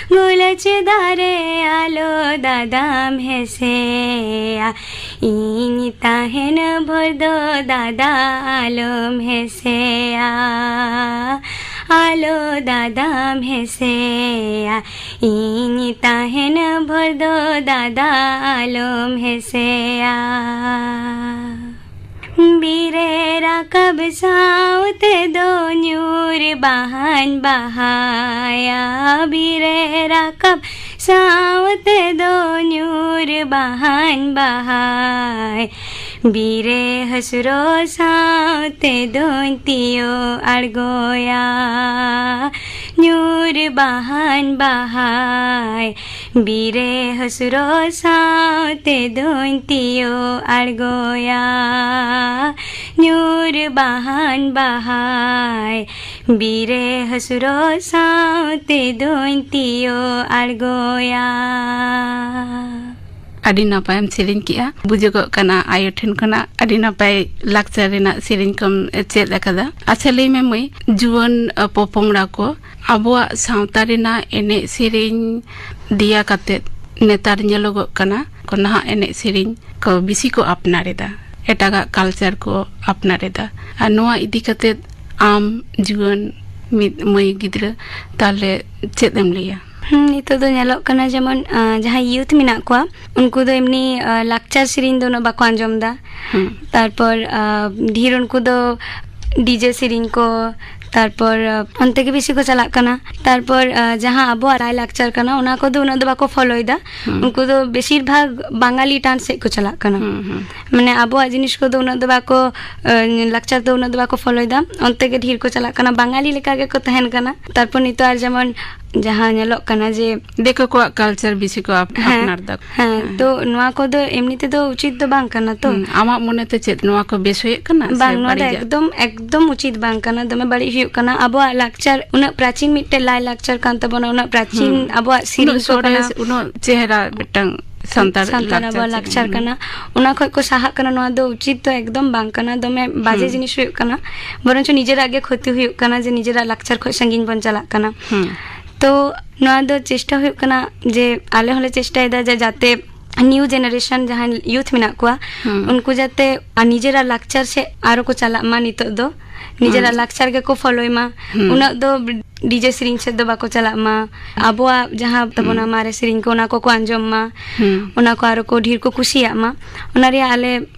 ᱜᱩᱞᱟᱹᱪ ᱫᱟᱨᱮ ᱟᱞᱚ ᱫᱟᱫᱟᱢ ᱦᱮᱸᱥᱮᱭᱟ, ᱤᱧ ᱛᱟᱦᱮᱱ ᱵᱷᱳᱨ ᱫᱚ ᱫᱟᱫᱟ ᱟᱞᱚᱢ ᱦᱮᱸᱥᱮᱭᱟ, ᱟᱞᱚ ᱫᱟᱫᱟᱢ ᱦᱮᱸᱥᱮᱭᱟ, ᱤᱧ ᱛᱟᱦᱮᱱ ᱵᱷᱳᱨ ᱫᱚ ᱫᱟᱫᱟ ᱟᱞᱚᱢ ᱦᱮᱸᱥᱮᱭᱟ᱾ ᱵᱤᱨᱮ ᱨᱟᱠᱟᱵ ᱥᱟᱶᱛᱮ ᱫᱚ ᱧᱩᱨ ᱵᱟᱦᱟᱧ ᱵᱟᱦᱟᱭᱟ, ᱵᱤᱨᱮ ᱨᱟᱠᱟᱵ ᱥᱟᱶᱛᱮ ᱫᱚ ᱧᱩᱨ ᱵᱟᱦᱟᱱ ᱵᱟᱦᱟᱭ, ᱵᱤᱨᱮ ᱦᱟᱹᱥᱩᱨᱚᱜ ᱥᱟᱶᱛᱮ ᱫᱚᱧ ᱛᱤᱭᱳ ᱟᱬᱜᱚᱭᱟ᱾ ᱧᱩᱨ ᱵᱟᱦᱟᱱ ᱵᱟᱦᱟᱭ, ᱵᱤᱨᱮ ᱦᱟᱹᱥᱩᱨᱚᱜ ᱥᱟᱶᱛᱮ ᱫᱚᱧ ᱛᱤᱭᱳ ᱟᱬᱜᱚᱭᱟ᱾ ᱧᱩᱨ ᱵᱟᱦᱟᱱ ᱵᱟᱦᱟᱭ, ᱵᱤᱨᱮ ᱦᱟᱹᱥᱩᱨᱚᱜ ᱥᱟᱶᱛᱮ ᱫᱚᱧ ᱛᱤᱭᱳ ᱟᱬᱜᱚᱭᱟ᱾ ᱟᱹᱰᱤ ᱱᱟᱯᱟᱭᱮᱢ ᱥᱮᱨᱮᱧ ᱠᱮᱜᱼᱟ᱾ ᱵᱩᱡᱷᱟᱹᱜᱚᱜ ᱠᱟᱱᱟ ᱟᱭᱳ ᱴᱷᱮᱱ ᱠᱷᱚᱱᱟᱜ ᱟᱹᱰᱤ ᱱᱟᱯᱟᱭ ᱞᱟᱠᱪᱟᱨ ᱨᱮᱱᱟᱜ ᱥᱮᱨᱮᱧ ᱠᱚᱢ ᱪᱮᱫ ᱟᱠᱟᱫᱟ᱾ ᱟᱪᱪᱷᱟ, ᱞᱟᱹᱭ ᱢᱮ ᱢᱟᱹᱭ, ᱡᱩᱣᱟᱹᱱ, ᱟ, ᱯᱚᱯᱚᱝᱲᱟ ᱠᱚ ᱟᱵᱚᱣᱟᱜ ᱥᱟᱶᱛᱟ ᱨᱮᱱᱟᱜ ᱮᱱᱮᱡ ᱥᱮᱨᱮᱧ ᱫᱮᱭᱟ ᱠᱟᱛᱮᱫ ᱱᱮᱛᱟᱨ ᱧᱮᱞᱚᱜᱚᱜ ᱠᱟᱱᱟ ᱠᱚ ᱱᱟᱦᱟᱜ ᱮᱱᱮᱡ ᱥᱮᱨᱮᱧ ᱠᱚ ᱵᱮᱥᱤ ᱠᱚ ᱟᱯᱱᱟᱨ ᱮᱫᱟ, ᱮᱴᱟᱜᱟᱜ ᱠᱟᱞᱪᱟᱨ ᱠᱚ ᱟᱯᱱᱟᱨ ᱮᱫᱟ᱾ ᱟᱨ ᱱᱚᱣᱟ ᱤᱫᱤ ᱠᱟᱛᱮᱫ ᱟᱢ ᱡᱩᱣᱟᱹᱱ ᱢᱤᱫ ᱢᱟᱹᱭ ᱜᱤᱫᱽᱨᱟᱹ ᱛᱟᱦᱞᱮ ᱪᱮᱫ ᱮᱢ ᱞᱟᱹᱭᱟ? ᱦᱩᱸ, ᱱᱤᱛᱚᱜ ᱫᱚ ᱧᱮᱞᱚᱜ ᱠᱟᱱᱟ ᱡᱮᱢᱚᱱ, ᱟ, ᱡᱟᱦᱟᱸᱭ ᱭᱩᱛᱷ ᱢᱮᱱᱟᱜ ᱠᱚᱣᱟ, ᱩᱱᱠᱩ ᱫᱚ ᱮᱢᱱᱤ, ᱟ, ᱞᱟᱠᱪᱟᱨ ᱥᱮᱨᱮᱧ ᱫᱚ ᱩᱱᱟᱹᱜ ᱵᱟᱠᱚ ᱟᱸᱡᱚᱢ ᱮᱫᱟ᱾ ᱦᱩᱸ᱾ ᱛᱟᱨᱯᱚᱨ, ᱟ, ᱰᱷᱮᱨ ᱩᱱᱠᱩ ᱫᱚ ᱰᱤᱡᱮ ᱥᱮᱨᱮᱧ ᱠᱚ, ᱛᱟᱨᱯᱚᱨ, ᱟ, ᱚᱱᱛᱮ ᱜᱮ ᱵᱮᱥᱤ ᱠᱚ ᱪᱟᱞᱟᱜ ᱠᱟᱱᱟ᱾ ᱛᱟᱨᱯᱚᱨ, ᱟ, ᱡᱟᱦᱟᱸ ᱟᱵᱚᱣᱟᱜ ᱞᱟᱭ ᱞᱟᱠᱪᱟᱨ ᱠᱟᱱᱟ, ᱚᱱᱟ ᱠᱚᱫᱚ ᱩᱱᱟᱹᱜ ᱫᱚ ᱵᱟᱠᱚ ᱯᱷᱚᱞᱳᱭᱮᱫᱟ᱾ ᱦᱩᱸ᱾ ᱩᱱᱠᱩ ᱫᱚ ᱵᱮᱥᱤᱨ ᱵᱷᱟᱜᱽ ᱵᱟᱝᱟᱞᱤ ᱴᱟᱱ ᱥᱮᱫ ᱠᱚ ᱪᱟᱞᱟᱜ ᱠᱟᱱᱟ᱾ ᱦᱩᱸ, ᱦᱩᱸ᱾ ᱢᱟᱱᱮ ᱟᱵᱚᱣᱟᱜ ᱡᱤᱱᱤᱥ ᱠᱚᱫᱚ ᱩᱱᱟᱹᱜ ᱫᱚ ᱵᱟᱠᱚ, ᱟ, ᱞᱟᱠᱪᱟᱨ ᱫᱚ ᱩᱱᱟᱹᱜ ᱫᱚ ᱵᱟᱠᱚ ᱯᱷᱚᱞᱳᱭᱮᱫᱟ᱾ ᱚᱱᱛᱮ ᱜᱮ ᱰᱷᱮᱨ ᱠᱚ ᱪᱟᱞᱟᱜ ᱠᱟᱱᱟ, ᱵᱟᱝᱟᱞᱤ ᱞᱮᱠᱟ ᱜᱮᱠᱚ ᱛᱟᱦᱮᱱ ᱠᱟᱱᱟ᱾ ᱛᱟᱨᱯᱚᱨ ᱱᱤᱛᱚᱜ ᱟᱨ ᱡᱮᱢᱚᱱ ᱡᱟᱦᱟᱸ ᱧᱮᱞᱚᱜ ᱠᱟᱱᱟ ᱡᱮ ᱫᱤᱠᱩ ᱠᱚᱣᱟᱜ ᱠᱟᱞᱪᱟᱨ ᱵᱮᱥᱤ ᱠᱚ ᱟᱯ-, ᱦᱮᱸ, ᱟᱯᱱᱟᱨ ᱫᱟ᱾ ᱦᱮᱸ, ᱦᱮᱸ᱾ ᱛᱚ ᱱᱚᱣᱟ ᱠᱚᱫᱚ ᱮᱢᱱᱤ ᱛᱮᱫᱚ ᱩᱪᱤᱛ ᱫᱚ ᱵᱟᱝ ᱠᱟᱱᱟ ᱛᱚ᱾ ᱦᱩᱸ, ᱟᱢᱟᱜ ᱢᱚᱱᱮᱛᱮ ᱪᱮᱫ ᱱᱚᱣᱟ ᱠᱚ ᱵᱮᱥ ᱦᱩᱭᱩᱜ ᱠᱟᱱᱟ ᱥᱮ ᱵᱟᱝ, ᱱᱚᱣᱟ ᱫᱚ ᱵᱟᱹᱲᱤᱡᱟᱜ? ᱮᱠᱫᱚᱢ, ᱮᱠᱫᱚᱢ ᱩᱪᱤᱛ ᱵᱟᱝ ᱠᱟᱱᱟ, ᱫᱚᱢᱮ ᱵᱟᱹᱲᱤᱡ ᱦᱩᱭᱩᱜ ᱠᱟᱱᱟ᱾ ᱟᱵᱚᱣᱟᱜ ᱞᱟᱠᱪᱟᱨ ᱩᱱᱟᱹᱜ ᱯᱨᱟᱪᱤᱱ ᱢᱤᱫᱴᱮᱱ ᱞᱟᱭ ᱞᱟᱠᱪᱟᱨ ᱠᱟᱱ ᱛᱟᱵᱚᱱᱟ, ᱩᱱᱟᱹᱜ ᱯᱨᱟᱪᱤᱱ ᱦᱩᱸ᱾ ᱟᱵᱚᱣᱟᱜ ᱥᱮᱨᱮᱧ ᱩᱱᱟᱹᱜ ᱠᱚ ᱠᱟᱱᱟ᱾ ᱥᱚᱨᱮᱥ, ᱩᱱᱟᱹᱜ ᱪᱮᱦᱨᱟ ᱢᱤᱫᱴᱟᱝ ᱥᱟᱱᱛᱟᱲ ᱥᱟᱱᱛᱟᱲ ᱞᱟᱠᱪᱟᱨ ᱟᱵᱚᱣᱟᱜ ᱥᱮᱨᱮᱧ᱾ ᱞᱟᱠᱪᱟᱨ ᱦᱩᱸ᱾ ᱠᱟᱱᱟ, ᱚᱱᱟ ᱠᱷᱚᱡ ᱠᱚ ᱥᱟᱦᱟᱜ ᱠᱟᱱᱟ, ᱱᱚᱣᱟ ᱫᱚ ᱩᱪᱤᱛ ᱫᱚ ᱮᱠᱫᱚᱢ ᱵᱟᱝ ᱠᱟᱱᱟ, ᱫᱚᱢᱮ ᱵᱟᱡᱮ ᱦᱩᱸ᱾ ᱡᱤᱱᱤᱥ ᱦᱩᱭᱩᱜ ᱠᱟᱱᱟ, ᱵᱚᱨᱚᱱᱪᱚ ᱱᱤᱡᱮᱨᱟᱜ ᱜᱮ ᱠᱷᱚᱛᱤ ᱦᱩᱭᱩᱜ ᱠᱟᱱᱟ ᱡᱮ ᱱᱤᱡᱮᱨᱟᱜ ᱞᱟᱠᱪᱟᱨ ᱠᱷᱚᱡ ᱥᱟᱺᱜᱤᱧ ᱵᱚᱱ ᱪᱟᱞᱟᱜ ᱠᱟᱱᱟ᱾ ᱦᱩᱸ᱾ ᱛᱚ ᱱᱚᱣᱟ ᱫᱚ ᱪᱮᱥᱴᱟ ᱦᱩᱭᱩᱜ ᱠᱟᱱᱟ ᱡᱮ ᱟᱞᱮ ᱦᱚᱸᱞᱮ ᱪᱮᱥᱴᱟᱭᱮᱫᱟ ᱡᱮ ᱡᱟᱛᱮ ᱱᱤᱭᱩ ᱡᱮᱱᱟᱨᱮᱥᱚᱱ ᱡᱟᱦᱟᱸᱭ ᱭᱩᱛᱷ ᱢᱮᱱᱟᱜ ᱠᱚᱣᱟ, ᱦᱩᱸ᱾ ᱩᱱᱠᱩ ᱡᱟᱛᱮ ᱟᱨ ᱱᱤᱡᱮᱨᱟᱜ ᱞᱟᱠᱪᱟᱨ ᱥᱮᱫ ᱟᱨᱚ ᱠᱚ ᱪᱟᱞᱟᱜ ᱢᱟ, ᱱᱤᱛᱚᱜ ᱫᱚ ᱱᱤᱡᱮᱨᱟᱜ ᱦᱩᱸ᱾ ᱞᱟᱠᱪᱟᱨ ᱜᱮᱠᱚ ᱯᱷᱚᱞᱳᱭ ᱢᱟ, ᱦᱩᱸ᱾ ᱩᱱᱟᱹᱜ ᱫᱚ ᱰᱤᱡᱮ ᱥᱮᱨᱮᱧ ᱥᱮᱫ ᱫᱚ ᱵᱟᱠᱚ ᱪᱟᱞᱟᱜ ᱢᱟ, ᱟᱵᱚᱣᱟᱜ ᱡᱟᱦᱟᱸ ᱛᱟᱵᱚᱱᱟ ᱦᱩᱸ᱾ ᱢᱟᱨᱮ ᱥᱮᱨᱮᱧ ᱠᱚ ᱚᱱᱟ ᱠᱚᱠᱚ ᱟᱸᱡᱚᱢ ᱢᱟ, ᱦᱩᱸ᱾ ᱚᱱᱟ ᱠᱚ ᱟᱨᱚ ᱠᱚ ᱰᱷᱮᱨ ᱠᱚ ᱠᱩᱥᱤᱭᱟᱜ ᱢᱟ, ᱚᱱᱟ ᱨᱮᱭᱟᱜ ᱟᱞᱮ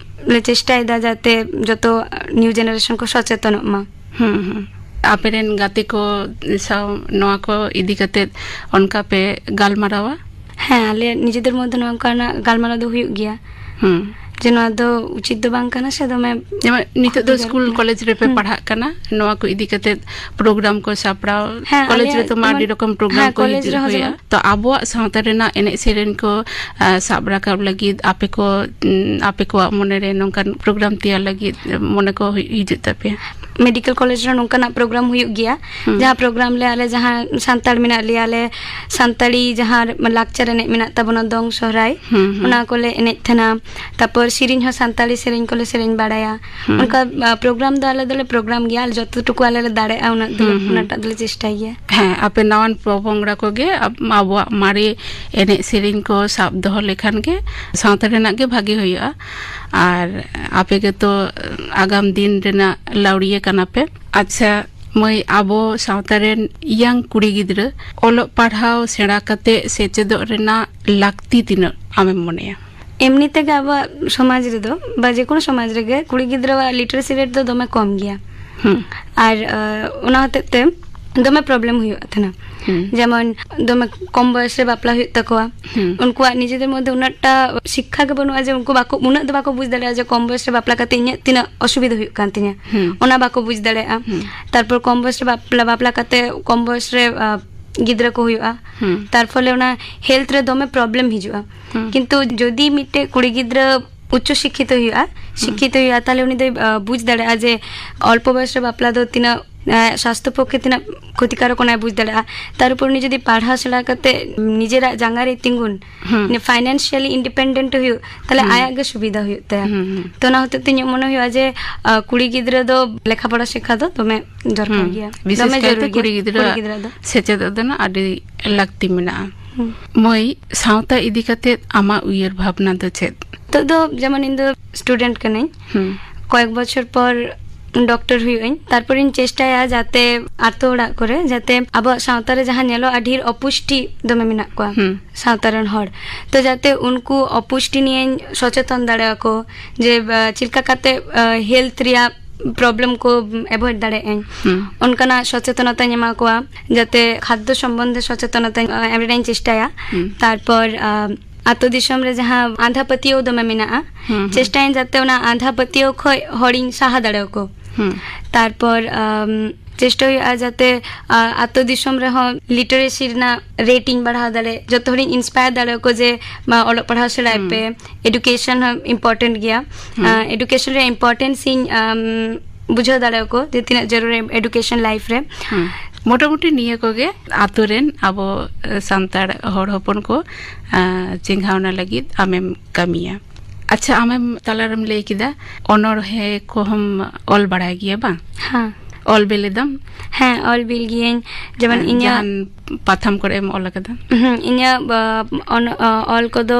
ᱞᱮ ᱪᱮᱥᱴᱟᱭᱮᱫᱟ ᱡᱟᱛᱮ ᱡᱚᱛᱚ ᱱᱤᱭᱩ ᱡᱮᱱᱟᱨᱮᱥᱚᱱ ᱠᱚ ᱥᱚᱪᱮᱛᱚᱱᱚᱜ ᱢᱟ᱾ ᱦᱩᱸ, ᱦᱩᱸ᱾ ᱟᱯᱮᱨᱮᱱ ᱜᱟᱛᱮ ᱠᱚ ᱥᱟᱶ ᱱᱚᱣᱟ ᱠᱚ ᱤᱫᱤ ᱠᱟᱛᱮᱫ ᱚᱱᱠᱟ ᱯᱮ ᱜᱟᱞᱢᱟᱨᱟᱣᱟ? ᱦᱮᱸ, ᱟᱞᱮ ᱱᱤᱡᱮᱫᱮᱨ ᱢᱚᱫᱽᱫᱷᱮ ᱱᱚᱝᱠᱟᱱᱟᱜ ᱜᱟᱞᱢᱟᱨᱟᱣ ᱫᱚ ᱦᱩᱭᱩᱜ ᱜᱮᱭᱟ᱾ ᱦᱩᱸ᱾ ᱡᱮ ᱱᱚᱣᱟ ᱫᱚ ᱩᱪᱤᱛ ᱫᱚ ᱵᱟᱝ ᱠᱟᱱᱟ ᱥᱮ ᱫᱚᱢᱮ ᱡᱮᱢᱚᱱ ᱱᱤᱛᱚᱜ ᱫᱚ ᱠᱷᱚᱛᱤᱠᱟᱨ ᱥᱠᱩᱞ ᱠᱟᱱᱟ᱾ ᱠᱚᱞᱮᱡᱽ ᱨᱮᱯᱮ ᱦᱩᱸ᱾ ᱯᱟᱲᱦᱟᱜ ᱠᱟᱱᱟ, ᱱᱚᱣᱟ ᱠᱚ ᱤᱫᱤ ᱠᱟᱛᱮᱫ ᱯᱨᱳᱜᱨᱟᱢ ᱠᱚ ᱥᱟᱯᱲᱟᱣ, ᱦᱮᱸ, ᱠᱚᱞᱮᱡᱽ ᱟᱞᱮᱭᱟᱜ ᱨᱮᱛᱚ ᱢᱟ ᱡᱮᱢᱚᱱ ᱟᱹᱰᱤ ᱨᱚᱠᱚᱢ ᱯᱨᱳᱜᱨᱟᱢ ᱦᱮᱸ, ᱠᱚ ᱤᱫᱤ ᱠᱚᱞᱮᱡᱽ ᱨᱮᱦᱚᱸ ᱦᱩᱭᱩᱜᱼᱟ᱾ ᱡᱮᱢᱚᱱ ᱛᱚ ᱟᱵᱚᱣᱟᱜ ᱥᱟᱶᱛᱟ ᱨᱮᱱᱟᱜ ᱮᱱᱮᱡ ᱥᱮᱨᱮᱧ ᱠᱚ, ᱟ, ᱥᱟᱵ ᱨᱟᱠᱟᱵ ᱞᱟᱹᱜᱤᱫ ᱟᱯᱮ ᱠᱚ, ᱩᱸ, ᱟᱯᱮ ᱠᱚᱣᱟᱜ ᱢᱚᱱᱮᱨᱮ ᱱᱚᱝᱠᱟᱱ ᱯᱨᱳᱜᱨᱟᱢ ᱛᱮᱭᱟᱨ ᱞᱟᱹᱜᱤᱫ ᱢᱚᱱᱮ ᱠᱚ ᱦᱩᱭ-, ᱦᱤᱡᱩᱜ ᱛᱟᱯᱮᱭᱟ? ᱢᱮᱰᱤᱠᱮᱞ ᱠᱚᱞᱮᱡᱽ ᱨᱮ ᱱᱚᱝᱠᱟᱱᱟᱜ ᱯᱨᱳᱜᱨᱟᱢ ᱦᱩᱭᱩᱜ ᱜᱮᱭᱟ, ᱦᱩᱸ᱾ ᱡᱟᱦᱟᱸ ᱯᱨᱳᱜᱨᱟᱢ ᱨᱮ ᱟᱞᱮ ᱡᱟᱦᱟᱸ ᱥᱟᱱᱛᱟᱲ ᱢᱮᱱᱟᱜ ᱞᱮᱭᱟ, ᱟᱞᱮ ᱥᱟᱱᱛᱟᱲᱤ ᱡᱟᱦᱟᱸ ᱞᱟᱠᱪᱟᱨ ᱮᱱᱮᱡ ᱢᱮᱱᱟᱜ ᱛᱟᱵᱚᱱᱟ, ᱫᱚᱝ ᱥᱚᱦᱨᱟᱭ, ᱦᱩᱸ, ᱦᱩᱸ᱾ ᱚᱱᱟ ᱠᱚᱞᱮ ᱮᱱᱮᱡ ᱛᱟᱦᱮᱱᱟ᱾ ᱛᱟᱨᱯᱚᱨ ᱥᱮᱨᱮᱧ ᱦᱚᱸ ᱥᱟᱱᱛᱟᱲᱤ ᱥᱮᱨᱮᱧ ᱠᱚᱞᱮ ᱥᱮᱨᱮᱧ ᱵᱟᱲᱟᱭᱟ᱾ ᱦᱩᱸ᱾ ᱚᱱᱠᱟ, ᱟ, ᱯᱨᱳᱜᱨᱟᱢ ᱫᱚ ᱟᱞᱮ ᱫᱚᱞᱮ ᱯᱨᱳᱜᱨᱟᱢ ᱜᱮᱭᱟ, ᱟᱞᱮ ᱡᱚᱛᱚ ᱴᱩᱠᱩ ᱟᱞᱮ ᱞᱮ ᱫᱟᱲᱮᱭᱟᱜᱼᱟ, ᱩᱱᱟᱹᱜ ᱫᱚᱞᱮ, ᱦᱩᱸ, ᱦᱩᱸ᱾ ᱩᱱᱟᱹᱜ ᱴᱟᱜ ᱫᱚᱞᱮ ᱪᱮᱥᱴᱟᱭ ᱜᱮᱭᱟ᱾ ᱦᱮᱸ, ᱟᱯᱮ ᱱᱟᱣᱟᱱ ᱯᱚᱯᱚᱝᱲᱟ ᱠᱚᱜᱮ ᱟᱵ-, ᱟᱵᱚᱣᱟᱜ ᱢᱟᱨᱮ ᱮᱱᱮᱡ ᱥᱮᱨᱮᱧ ᱠᱚ ᱥᱟᱵ ᱫᱚᱦᱚ ᱞᱮᱠᱷᱟᱱ ᱜᱮ ᱥᱟᱶᱛᱟ ᱨᱮᱱᱟᱜ ᱜᱮ ᱵᱷᱟᱜᱮ ᱦᱩᱭᱩᱜᱼᱟ᱾ ᱟᱨ ᱟᱯᱮ ᱜᱮᱛᱚ ᱟᱜᱟᱢ ᱫᱤᱱ ᱨᱮᱱᱟᱜ ᱞᱟᱹᱣᱲᱤᱭᱟᱹ ᱠᱟᱱᱟ ᱯᱮ᱾ ᱟᱪᱪᱷᱟ ᱢᱟᱹᱭ, ᱟᱵᱚ ᱥᱟᱶᱛᱟ ᱨᱮᱱ ᱤᱭᱟᱝ ᱠᱩᱲᱤ ᱜᱤᱫᱽᱨᱟᱹ ᱚᱞᱚᱜ ᱯᱟᱲᱦᱟᱣ ᱥᱮᱬᱟ ᱠᱟᱛᱮ ᱥᱮᱪᱮᱫᱚᱜ ᱨᱮᱱᱟᱜ ᱞᱟᱹᱠᱛᱤ ᱛᱤᱱᱟᱹᱜ ᱟᱢᱮᱢ ᱢᱚᱱᱮᱭᱟ? ᱮᱢᱱᱤ ᱛᱮᱜᱮ ᱟᱵᱚᱣᱟᱜ ᱥᱚᱢᱟᱡᱽ ᱨᱮᱫᱚ, ᱵᱟ ᱡᱮᱠᱳᱱᱳ ᱥᱚᱢᱟᱡᱽ ᱨᱮᱜᱮ, ᱠᱩᱲᱤ ᱜᱤᱫᱽᱨᱟᱹᱣᱟᱜ ᱞᱤᱴᱟᱨᱮᱥᱤ ᱨᱮᱴ ᱫᱚ ᱫᱚᱢᱮ ᱠᱚᱢ ᱜᱮᱭᱟ᱾ ᱦᱩᱸ᱾ ᱟᱨ, ᱟ, ᱚᱱᱟ ᱦᱚᱛᱮᱡ ᱛᱮ ᱫᱚᱢᱮ ᱯᱨᱚᱵᱞᱮᱢ ᱦᱩᱭᱩᱜ ᱛᱟᱦᱮᱱᱟ᱾ ᱦᱩᱸ᱾ ᱡᱮᱢᱚᱱ ᱫᱚᱢᱮ ᱠᱚᱢ ᱵᱚᱭᱮᱥ ᱨᱮ ᱵᱟᱯᱞᱟ ᱦᱩᱭᱩᱜ ᱛᱟᱠᱚᱣᱟ᱾ ᱦᱩᱸ᱾ ᱩᱱᱠᱩᱣᱟᱜ ᱱᱤᱡᱮᱫᱮᱨ ᱢᱚᱫᱽᱫᱷᱮ ᱩᱱᱟᱹᱜᱴᱟ ᱥᱤᱠᱠᱷᱟ ᱜᱮ ᱵᱟᱹᱱᱩᱜᱼᱟ ᱡᱮ ᱩᱱᱠᱩ ᱵᱟᱠᱚ, ᱩᱱᱟᱹᱜ ᱫᱚ ᱵᱟᱠᱚ ᱵᱩᱡᱽ ᱫᱟᱲᱮᱭᱟᱜᱼᱟ ᱡᱮ ᱠᱚᱢ ᱵᱚᱭᱮᱥ ᱨᱮ ᱵᱟᱯᱞᱟ ᱠᱟᱛᱮ ᱤᱧᱟᱹᱜ ᱛᱤᱱᱟᱹᱜ ᱚᱥᱩᱵᱤᱫᱷᱟ ᱦᱩᱭᱩᱜ ᱠᱟᱱ ᱛᱤᱧᱟᱹ᱾ ᱦᱩᱸ᱾ ᱚᱱᱟ ᱵᱟᱠᱚ ᱵᱩᱡᱽ ᱫᱟᱲᱮᱭᱟᱜᱼᱟ᱾ ᱦᱩᱸ᱾ ᱛᱟᱨᱯᱚᱨ ᱠᱚᱢ ᱵᱚᱭᱮᱥ ᱨᱮ ᱵᱟᱯᱞᱟ, ᱵᱟᱯᱞᱟ ᱠᱟᱛᱮ ᱠᱚᱢ ᱵᱚᱭᱮᱥ ᱨᱮ, ᱟ, ᱜᱤᱫᱽᱨᱟᱹ ᱠᱚ ᱦᱩᱭᱩᱜᱼᱟ᱾ ᱦᱩᱸ᱾ ᱛᱟᱨ ᱯᱷᱚᱞᱮ ᱚᱱᱟ ᱦᱮᱞᱛᱷ ᱨᱮ ᱫᱚᱢᱮ ᱯᱨᱚᱵᱞᱮᱢ ᱦᱤᱡᱩᱜᱼᱟ᱾ ᱦᱩᱸ᱾ ᱠᱤᱱᱛᱩ ᱡᱩᱫᱤ ᱢᱤᱫᱴᱮᱡ ᱠᱩᱲᱤ ᱜᱤᱫᱽᱨᱟᱹ ᱩᱪᱪᱚ ᱥᱤᱠᱠᱷᱤᱛᱚ ᱦᱩᱭᱩᱜᱼᱟ, ᱦᱩᱸ᱾ ᱥᱤᱠᱠᱷᱤᱛᱚ ᱦᱩᱭᱩᱜᱼᱟ, ᱛᱟᱦᱞᱮ ᱩᱱᱤ ᱫᱚᱭ, ᱟ, ᱵᱩᱡᱽ ᱫᱟᱲᱮᱭᱟᱜᱼᱟ ᱡᱮ ᱚᱞᱯᱚ ᱵᱚᱭᱮᱥ ᱨᱮ ᱵᱟᱯᱞᱟ ᱫᱚ ᱛᱤᱱᱟᱹᱜ, ᱟ, ᱥᱟᱥᱛᱷᱚ ᱯᱚᱠᱠᱷᱮ ᱛᱤᱱᱟᱹᱜ ᱠᱷᱚᱛᱤᱠᱟᱨᱚᱠ, ᱚᱱᱟᱭ ᱵᱩᱡᱽ ᱫᱟᱲᱮᱭᱟᱜᱼᱟ᱾ ᱛᱟᱨ ᱩᱯᱚᱨ ᱩᱱᱤ ᱡᱩᱫᱤ ᱯᱟᱲᱦᱟᱣ ᱥᱮᱬᱟ ᱠᱟᱛᱮ ᱱᱤᱡᱮᱨᱟᱜ ᱡᱟᱸᱜᱟ ᱨᱮ ᱛᱤᱸᱜᱩᱱ, ᱦᱩᱸ᱾ ᱯᱷᱟᱭᱱᱟᱱᱥᱤᱭᱟᱞᱤ ᱤᱱᱰᱤᱯᱮᱱᱰᱮᱱᱴ ᱦᱩᱭᱩᱜ, ᱛᱟᱦᱞᱮ ᱦᱩᱸ᱾ ᱟᱭᱟᱜ ᱜᱮ ᱥᱩᱵᱤᱫᱷᱟ ᱦᱩᱭᱩᱜ ᱛᱟᱭᱟ᱾ ᱦᱩᱸ, ᱦᱩᱸ᱾ ᱛᱚ ᱚᱱᱟ ᱦᱚᱛᱮᱡ ᱛᱮ ᱤᱧᱟᱹᱜ ᱢᱚᱱᱮ ᱦᱩᱭᱩᱜᱼᱟ ᱡᱮ, ᱟ, ᱠᱩᱲᱤ ᱜᱤᱫᱽᱨᱟᱹ ᱫᱚ ᱞᱮᱠᱷᱟ ᱯᱚᱲᱟ ᱥᱤᱠᱠᱷᱟ ᱫᱚ ᱫᱚᱢᱮ ᱫᱚᱨᱠᱟᱨ ᱦᱩᱸ᱾ ᱜᱮᱭᱟ᱾ ᱵᱤᱥᱮᱥ ᱫᱚᱢᱮ ᱠᱟᱭᱛᱮ ᱡᱚᱨᱩᱨᱤ ᱜᱮᱭᱟ ᱠᱩᱲᱤ ᱜᱤᱫᱽᱨᱟᱹ ᱠᱩᱲᱤ ᱜᱤᱫᱽᱨᱟᱹ ᱫᱚ᱾ ᱥᱮᱪᱮᱫᱚᱜ ᱫᱚ ᱱᱟᱜ ᱟᱹᱰᱤ ᱞᱟᱹᱠᱛᱤ ᱢᱮᱱᱟᱜᱼᱟ᱾ ᱦᱩᱸ᱾ ᱢᱟᱹᱭ, ᱥᱟᱶᱛᱟ ᱤᱫᱤ ᱠᱟᱛᱮ ᱟᱢᱟᱜ ᱩᱭᱦᱟᱹᱨ ᱵᱷᱟᱵᱽᱱᱟ ᱫᱚ ᱪᱮᱫ? ᱱᱤᱛᱚᱜ ᱫᱚ ᱡᱮᱢᱚᱱ ᱤᱧ ᱫᱚ ᱥᱴᱩᱰᱮᱱᱴ ᱠᱟᱹᱱᱟᱹᱧ᱾ ᱦᱩᱸ᱾ ᱠᱚᱭᱮᱠ ᱵᱚᱪᱷᱚᱨ ᱯᱚᱨ ᱰᱚᱠᱴᱚᱨ ᱦᱩᱭᱩᱜ ᱟᱹᱧ᱾ ᱛᱟᱨᱯᱚᱨᱮᱧ ᱪᱮᱥᱴᱟᱭᱟ ᱡᱟᱛᱮ ᱟᱛᱳ ᱚᱲᱟᱜ ᱠᱚᱨᱮ ᱡᱟᱛᱮ ᱟᱵᱚᱣᱟᱜ ᱥᱟᱶᱛᱟ ᱨᱮ ᱡᱟᱦᱟᱸ ᱧᱮᱞᱚᱜᱼᱟ, ᱰᱷᱮᱨ ᱚᱯᱩᱥᱴᱤ ᱫᱚᱢᱮ ᱢᱮᱱᱟᱜ ᱠᱚᱣᱟ ᱦᱩᱸ᱾ ᱥᱟᱶᱛᱟ ᱨᱮᱱ ᱦᱚᱲ᱾ ᱛᱚ ᱡᱟᱛᱮ ᱩᱱᱠᱩ ᱚᱯᱩᱥᱴᱤ ᱱᱤᱭᱮᱧ ᱥᱚᱪᱮᱛᱚᱱ ᱫᱟᱲᱮᱭᱟᱠᱚ ᱡᱮ, ᱟ, ᱪᱮᱫ ᱞᱮᱠᱟ ᱠᱟᱛᱮ, ᱟ, ᱦᱮᱞᱛᱷ ᱨᱮᱭᱟᱜ ᱯᱨᱚᱵᱞᱮᱢ ᱠᱚ ᱮᱵᱷᱚᱭᱮᱰ ᱫᱟᱲᱮᱭᱟᱜ ᱟᱹᱧ᱾ ᱦᱩᱸ᱾ ᱚᱱᱠᱟᱱᱟᱜ ᱥᱚᱪᱮᱛᱚᱱᱚᱛᱟᱧ ᱮᱢᱟ ᱠᱚᱣᱟ, ᱡᱟᱛᱮ ᱠᱷᱟᱫᱽᱫᱚ ᱥᱚᱢᱵᱚᱱᱫᱷᱮ ᱥᱚᱪᱮᱛᱚᱱᱚᱛᱟᱧ ᱮᱢ ᱨᱮᱱᱟᱜ ᱤᱧ ᱪᱮᱥᱴᱟᱭᱟ᱾ ᱦᱩᱸ᱾ ᱛᱟᱨᱯᱚᱨ ᱟᱛᱳ ᱫᱤᱥᱚᱢ ᱨᱮ ᱡᱟᱦᱟᱸ ᱟᱸᱫᱷᱟ ᱯᱟᱹᱛᱭᱟᱹᱣ ᱫᱚᱢᱮ ᱢᱮᱱᱟᱜᱼᱟ, ᱦᱩᱸ, ᱦᱩᱸ᱾ ᱪᱮᱥᱴᱟᱭᱟᱹᱧ ᱡᱟᱛᱮ ᱚᱱᱟ ᱟᱸᱫᱷᱟ ᱯᱟᱹᱛᱭᱟᱹᱣ ᱠᱷᱚᱱ ᱦᱚᱲᱤᱧ ᱥᱟᱦᱟ ᱫᱟᱲᱮᱭᱟᱠᱚ᱾ ᱦᱩᱸ᱾ ᱛᱟᱨᱯᱚᱨ ᱟᱢ, ᱪᱮᱥᱴᱟ ᱦᱩᱭᱩᱜᱼᱟ ᱡᱟᱛᱮ ᱟ, ᱟᱛᱳ ᱫᱤᱥᱚᱢ ᱨᱮᱦᱚᱸ ᱞᱤᱴᱟᱨᱮᱥᱤ ᱨᱮᱱᱟᱜ ᱨᱮᱴ ᱤᱧ ᱵᱟᱲᱦᱟᱣ ᱫᱟᱲᱮᱭᱟᱜ, ᱡᱚᱛᱚ ᱦᱚᱲᱤᱧ ᱤᱱᱥᱯᱟᱭᱟᱨ ᱫᱟᱲᱮᱭᱟᱠᱚ ᱡᱮ ᱢᱟ ᱚᱞᱚᱜ ᱯᱟᱲᱦᱟᱣ ᱥᱮᱬᱟᱭ ᱦᱩᱸ᱾ ᱯᱮ, ᱮᱰᱩᱠᱮᱥᱚᱱ ᱦᱚᱸ ᱤᱢᱯᱚᱨᱴᱮᱱᱴ ᱜᱮᱭᱟ᱾ ᱦᱩᱸ᱾ ᱮᱰᱩᱠᱮᱥᱚᱱ ᱨᱮᱭᱟᱜ ᱤᱢᱯᱚᱨᱴᱮᱱᱥ ᱤᱧ ᱟᱢ, ᱵᱩᱡᱷᱟᱹᱣ ᱫᱟᱲᱮᱭᱟᱠᱚ ᱡᱮ ᱛᱤᱱᱟᱹᱜ ᱡᱟᱹᱨᱩᱲ ᱮᱰᱩᱠᱮᱥᱚᱱ ᱞᱟᱭᱤᱯᱷ ᱨᱮ᱾ ᱦᱩᱸ᱾ ᱢᱚᱴᱟᱢᱩᱴᱤ ᱱᱤᱭᱟᱹ ᱠᱚᱜᱮ ᱟᱛᱳ ᱨᱮᱱ ᱟᱵᱚ ᱥᱟᱱᱛᱟᱲ ᱦᱚᱲ ᱦᱚᱯᱚᱱ ᱠᱚ ᱟ, ᱪᱮᱸᱜᱷᱟᱣᱱᱟ ᱞᱟᱹᱜᱤᱫ ᱟᱢᱮᱢ ᱠᱟᱹᱢᱤᱭᱟ᱾ ᱟᱪᱪᱷᱟ, ᱟᱢᱮᱢ ᱛᱟᱞᱟᱨᱮᱢ ᱞᱟᱹᱭ ᱠᱮᱫᱟ ᱚᱱᱚᱬᱦᱮ ᱠᱚᱦᱚᱸᱢ ᱚᱞ ᱵᱟᱲᱟᱭ ᱜᱮᱭᱟ ᱵᱟᱝ? ᱦᱮᱸ᱾ ᱚᱞ ᱵᱤᱞ ᱮᱫᱟᱢ? ᱦᱮᱸ, ᱚᱞ ᱵᱤᱞ ᱜᱤᱭᱟᱹᱧ᱾ ᱡᱮᱢᱚᱱ ᱦᱮᱸ, ᱤᱧᱟᱹᱜ ᱡᱟᱦᱟᱱ ᱯᱟᱛᱷᱟᱢ ᱠᱚᱨᱮ ᱮᱢ ᱚᱞ ᱟᱠᱟᱫᱟ? ᱦᱩᱸ, ᱤᱧᱟᱹᱜ, ᱟ, ᱚᱱ-, ᱟ, ᱚᱞ ᱠᱚᱫᱚ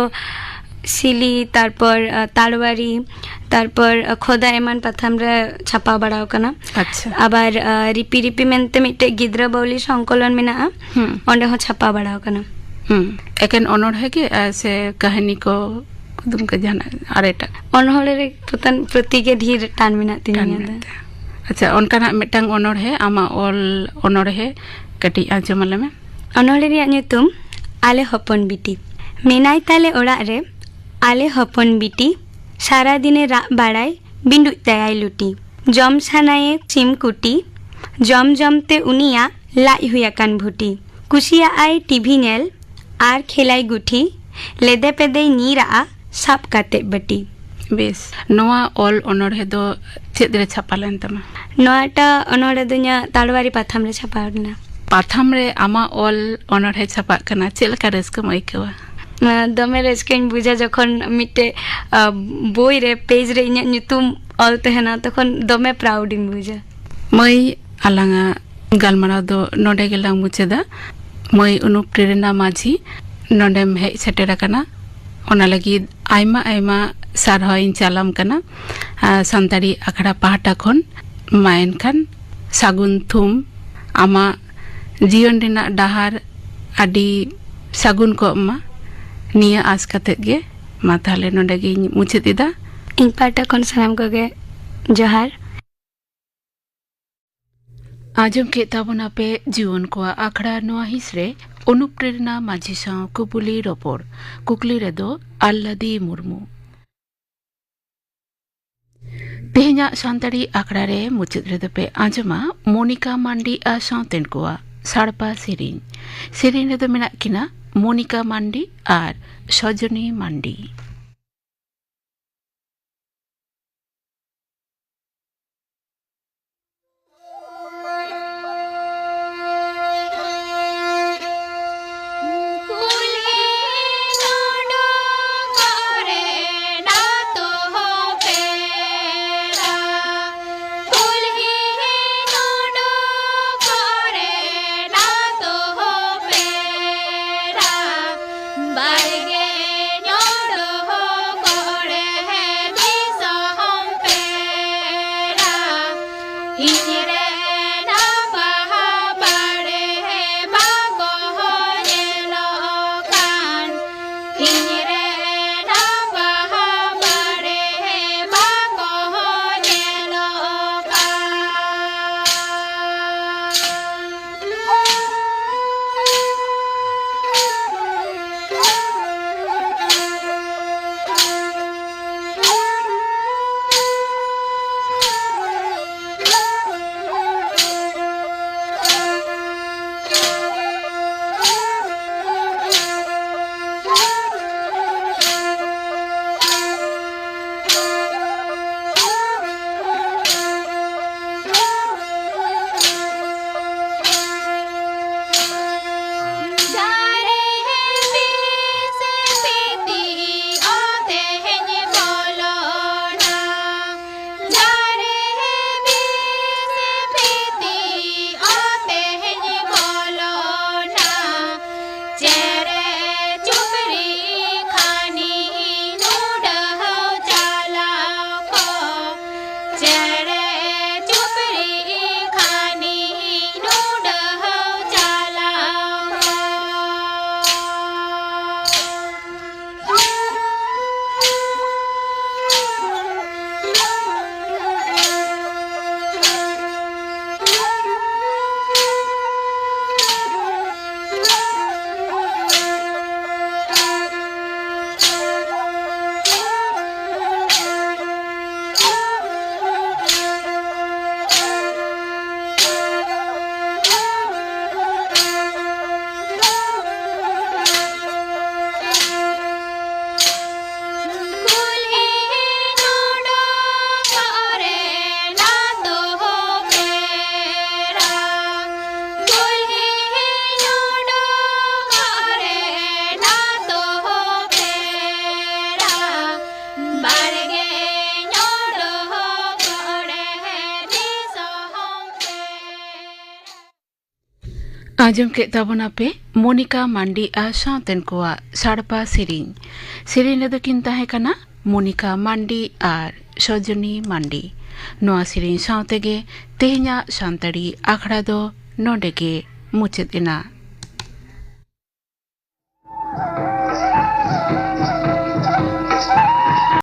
ᱥᱤᱞᱤ, ᱛᱟᱨᱯᱚᱨ, ᱟ, ᱛᱟᱲᱣᱟᱨᱤ, ᱛᱟᱨᱯᱚᱨ, ᱟ, ᱠᱷᱚᱫᱟ ᱮᱢᱟᱱ ᱯᱟᱛᱷᱟᱢ ᱨᱮ ᱪᱷᱟᱯᱟ ᱵᱟᱲᱟ ᱟᱠᱟᱱᱟ᱾ ᱟᱪᱪᱷᱟ᱾ ᱟᱵᱟᱨ, ᱟ, ᱨᱤᱯᱤ ᱨᱤᱯᱤ ᱢᱮᱱᱛᱮ ᱢᱤᱫᱴᱮᱡ ᱜᱤᱫᱽᱨᱟᱹ ᱵᱟᱣᱞᱤ ᱥᱚᱝᱠᱚᱞᱚᱱ ᱢᱮᱱᱟᱜᱼᱟ, ᱦᱩᱸ᱾ ᱚᱸᱰᱮ ᱦᱚᱸ ᱪᱷᱟᱯᱟ ᱵᱟᱲᱟ ᱟᱠᱟᱱᱟ᱾ ᱦᱩᱸ᱾ ᱮᱠᱮᱱ ᱚᱱᱚᱬᱦᱮ ᱜᱮ, ᱟ, ᱥᱮ ᱠᱟᱹᱦᱱᱤ ᱠᱚ, ᱠᱩᱫᱩᱢ ᱠᱚ, ᱡᱟᱦᱟᱱᱟᱜ ᱟᱨ ᱮᱴᱟᱜ? ᱚᱱᱚᱬᱦᱮ ᱨᱮ ᱯᱨᱚᱛᱟᱱ-, ᱯᱨᱚᱛᱤ ᱜᱮ ᱰᱷᱮᱨ ᱴᱟᱱ ᱢᱮᱱᱟᱜ ᱛᱤᱧᱟ ᱴᱟᱱ ᱤᱧᱟᱹᱜ ᱫᱚ᱾ ᱢᱮᱱᱟᱜ ᱛᱟᱭᱟ᱾ ᱟᱪᱪᱷᱟ, ᱚᱱᱠᱟᱱᱟᱜ ᱢᱤᱫᱴᱟᱝ ᱚᱱᱚᱬᱦᱮ, ᱟᱢᱟᱜ ᱚᱞ ᱚᱱᱚᱬᱦᱮ ᱠᱟᱹᱴᱤᱡ ᱟᱸᱡᱚᱢ ᱟᱞᱮ ᱢᱮ᱾ ᱚᱱᱚᱬᱦᱮ ᱨᱮᱭᱟᱜ ᱧᱩᱛᱩᱢ ᱟᱞᱮ ᱦᱚᱯᱚᱱ ᱵᱤᱴᱤ᱾ ᱢᱮᱱᱟᱭ ᱛᱟᱞᱮ ᱚᱲᱟᱜ ᱨᱮ ᱟᱞᱮ ᱦᱚᱯᱚᱱ ᱵᱤᱴᱤ, ᱥᱟᱨᱟ ᱫᱤᱱᱮ ᱨᱟᱜ ᱵᱟᱲᱟᱭ, ᱵᱤᱸᱰᱩᱡ ᱛᱟᱭᱟᱭ ᱞᱩᱴᱤ᱾ ᱡᱚᱢ ᱥᱟᱱᱟᱭᱮ ᱥᱤᱢ ᱠᱩᱴᱤ, ᱡᱚᱢ ᱡᱚᱢ ᱛᱮ ᱩᱱᱤᱭᱟᱜ ᱞᱟᱡ ᱦᱩᱭ ᱟᱠᱟᱱ ᱵᱷᱩᱴᱤ᱾ ᱠᱩᱥᱤᱭᱟᱜᱼᱟᱭ ᱴᱤᱵᱷᱤ ᱧᱮᱞ ᱟᱨ ᱠᱷᱮᱞᱟᱭ ᱜᱩᱴᱷᱤ, ᱞᱮᱫᱮ ᱯᱮᱫᱮᱭ ᱧᱤᱨᱟᱜᱼᱟ ᱥᱟᱵ ᱠᱟᱛᱮ ᱵᱟᱹᱴᱤ᱾ ᱵᱮᱥ, ᱱᱚᱣᱟ ᱚᱞ ᱚᱱᱚᱬᱦᱮ ᱫᱚ ᱪᱮᱫ ᱨᱮ ᱪᱷᱟᱯᱟ ᱞᱮᱱ ᱛᱟᱢᱟ? ᱱᱚᱣᱟᱴᱟᱜ ᱚᱱᱚᱬᱦᱮ ᱫᱚ ᱤᱧᱟᱹᱜ ᱛᱟᱲᱣᱟᱨᱤ ᱯᱟᱛᱷᱟᱢ ᱨᱮ ᱪᱷᱟᱯᱟᱣ ᱞᱮᱱᱟ᱾ ᱯᱟᱛᱷᱟᱢ ᱨᱮ ᱟᱢᱟᱜ ᱚᱞ ᱚᱱᱚᱬᱦᱮ ᱪᱷᱟᱯᱟᱜ ᱠᱟᱱᱟ, ᱪᱮᱫ ᱞᱮᱠᱟ ᱨᱟᱹᱥᱠᱟᱹᱢ ᱟᱹᱭᱠᱟᱹᱣᱟ? ᱟᱸ, ᱫᱚᱢᱮ ᱨᱟᱹᱥᱠᱟᱹᱧ ᱵᱩᱡᱟ ᱡᱚᱠᱷᱚᱱ ᱢᱤᱫᱴᱮᱡ, ᱟᱸ, ᱵᱳᱭ ᱨᱮ ᱯᱮᱡᱽ ᱨᱮ ᱤᱧᱟᱹᱜ ᱧᱩᱛᱩᱢ ᱚᱞ ᱛᱟᱦᱮᱱᱟ, ᱛᱚᱠᱷᱚᱱ ᱫᱚᱢᱮ ᱯᱨᱟᱣᱩᱰ ᱤᱧ ᱵᱩᱡᱟ᱾ ᱢᱟᱹᱭ, ᱟᱞᱟᱝᱟᱜ ᱜᱟᱞᱢᱟᱨᱟᱣ ᱫᱚ ᱱᱚᱰᱮ ᱜᱮᱞᱟᱝ ᱢᱩᱪᱟᱹᱫᱟ᱾ ᱢᱟᱹᱭ ᱚᱱᱩᱯᱨᱮᱨᱚᱱᱟ ᱢᱟᱹᱡᱷᱤ, ᱱᱚᱰᱮᱢ ᱦᱮᱡ ᱥᱮᱴᱮᱨ ᱟᱠᱟᱱᱟ, ᱚᱱᱟ ᱞᱟᱹᱜᱤᱫ ᱟᱭᱢᱟ ᱟᱭᱢᱟ ᱥᱟᱨᱦᱟᱣ ᱤᱧ ᱪᱟᱞᱟᱢ ᱠᱟᱱᱟ, ᱟᱨ ᱥᱟᱱᱛᱟᱲᱤ ᱟᱠᱷᱲᱟ ᱯᱟᱦᱴᱟ ᱠᱷᱚᱱ᱾ ᱢᱟ ᱮᱱᱠᱷᱟᱱ ᱥᱟᱹᱜᱩᱱ ᱛᱷᱩᱢ, ᱟᱢᱟᱜ ᱡᱤᱭᱚᱱ ᱨᱮᱱᱟᱜ ᱰᱟᱦᱟᱨ ᱟᱹᱰᱤ ᱥᱟᱹᱜᱩᱱ ᱠᱚᱜ ᱢᱟ, ᱱᱤᱭᱟᱹ ᱟᱸᱥ ᱠᱟᱛᱮᱫ ᱜᱮ᱾ ᱢᱟ ᱛᱟᱦᱞᱮ ᱱᱚᱰᱮ ᱜᱤᱧ ᱢᱩᱪᱟᱹᱫ ᱮᱫᱟ᱾ ᱤᱧ ᱯᱟᱦᱴᱟ ᱠᱷᱚᱱ ᱥᱟᱱᱟᱢ ᱠᱚᱜᱮ ᱡᱚᱦᱟᱨ᱾ ᱟᱸᱡᱚᱢ ᱠᱮᱫ ᱛᱟᱵᱚᱱᱟᱯᱮ ᱡᱩᱣᱟᱹᱱ ᱠᱚᱣᱟᱜ ᱟᱠᱷᱲᱟ᱾ ᱱᱚᱣᱟ ᱦᱤᱸᱥ ᱨᱮ ᱚᱱᱩᱯᱨᱮᱨᱚᱱᱟ ᱢᱟᱹᱡᱷᱤ ᱥᱟᱶ ᱠᱩᱯᱩᱞᱤ ᱨᱚᱯᱚᱲ᱾ ᱠᱩᱠᱞᱤ ᱨᱮᱫᱚ ᱟᱞᱞᱟᱫᱤ ᱢᱩᱨᱢᱩ᱾ ᱛᱮᱦᱮᱧᱟᱜ ᱥᱟᱱᱛᱟᱲᱤ ᱟᱠᱷᱲᱟ ᱨᱮ ᱢᱩᱪᱟᱹᱫ ᱨᱮᱫᱚ ᱯᱮ ᱟᱸᱡᱚᱢᱟ ᱢᱳᱱᱤᱠᱟ ᱢᱟᱱᱰᱤ ᱟᱨ ᱥᱟᱶᱛᱮᱱ ᱠᱚᱣᱟᱜ ᱥᱟᱲᱯᱟ ᱥᱮᱨᱮᱧ᱾ ᱥᱮᱨᱮᱧ ᱨᱮᱫᱚ ᱢᱮᱱᱟᱜ ᱠᱤᱱᱟ ᱢᱳᱱᱤᱠᱟ ᱢᱟᱱᱰᱤ ᱟᱨ ᱥᱚᱡᱚᱱᱤ ᱢᱟᱱᱰᱤ᱾ ᱟᱸᱡᱚᱢ ᱠᱮᱫ ᱛᱟᱵᱚᱱᱟᱯᱮ ᱢᱚᱱᱤᱠᱟ ᱢᱟᱱᱰᱤ ᱟᱨ ᱥᱟᱶᱛᱮᱱ ᱠᱚᱣᱟᱜ ᱥᱟᱲᱯᱟ ᱥᱮᱨᱮᱧ᱾ ᱥᱮᱨᱮᱧ ᱨᱮᱫᱚ ᱠᱤᱱ ᱛᱟᱦᱮᱸ ᱠᱟᱱᱟ ᱢᱚᱱᱤᱠᱟ ᱢᱟᱱᱰᱤ ᱟᱨ ᱥᱚᱡᱚᱱᱤ ᱢᱟᱱᱰᱤ᱾ ᱱᱚᱣᱟ ᱥᱮᱨᱮᱧ ᱥᱟᱶ ᱛᱮᱜᱮ ᱛᱮᱦᱮᱧᱟᱜ ᱥᱟᱱᱛᱟᱲᱤ ᱟᱠᱷᱲᱟ ᱫᱚ ᱱᱚᱰᱮ ᱜᱮ ᱢᱩᱪᱟᱹᱫ ᱮᱱᱟ᱾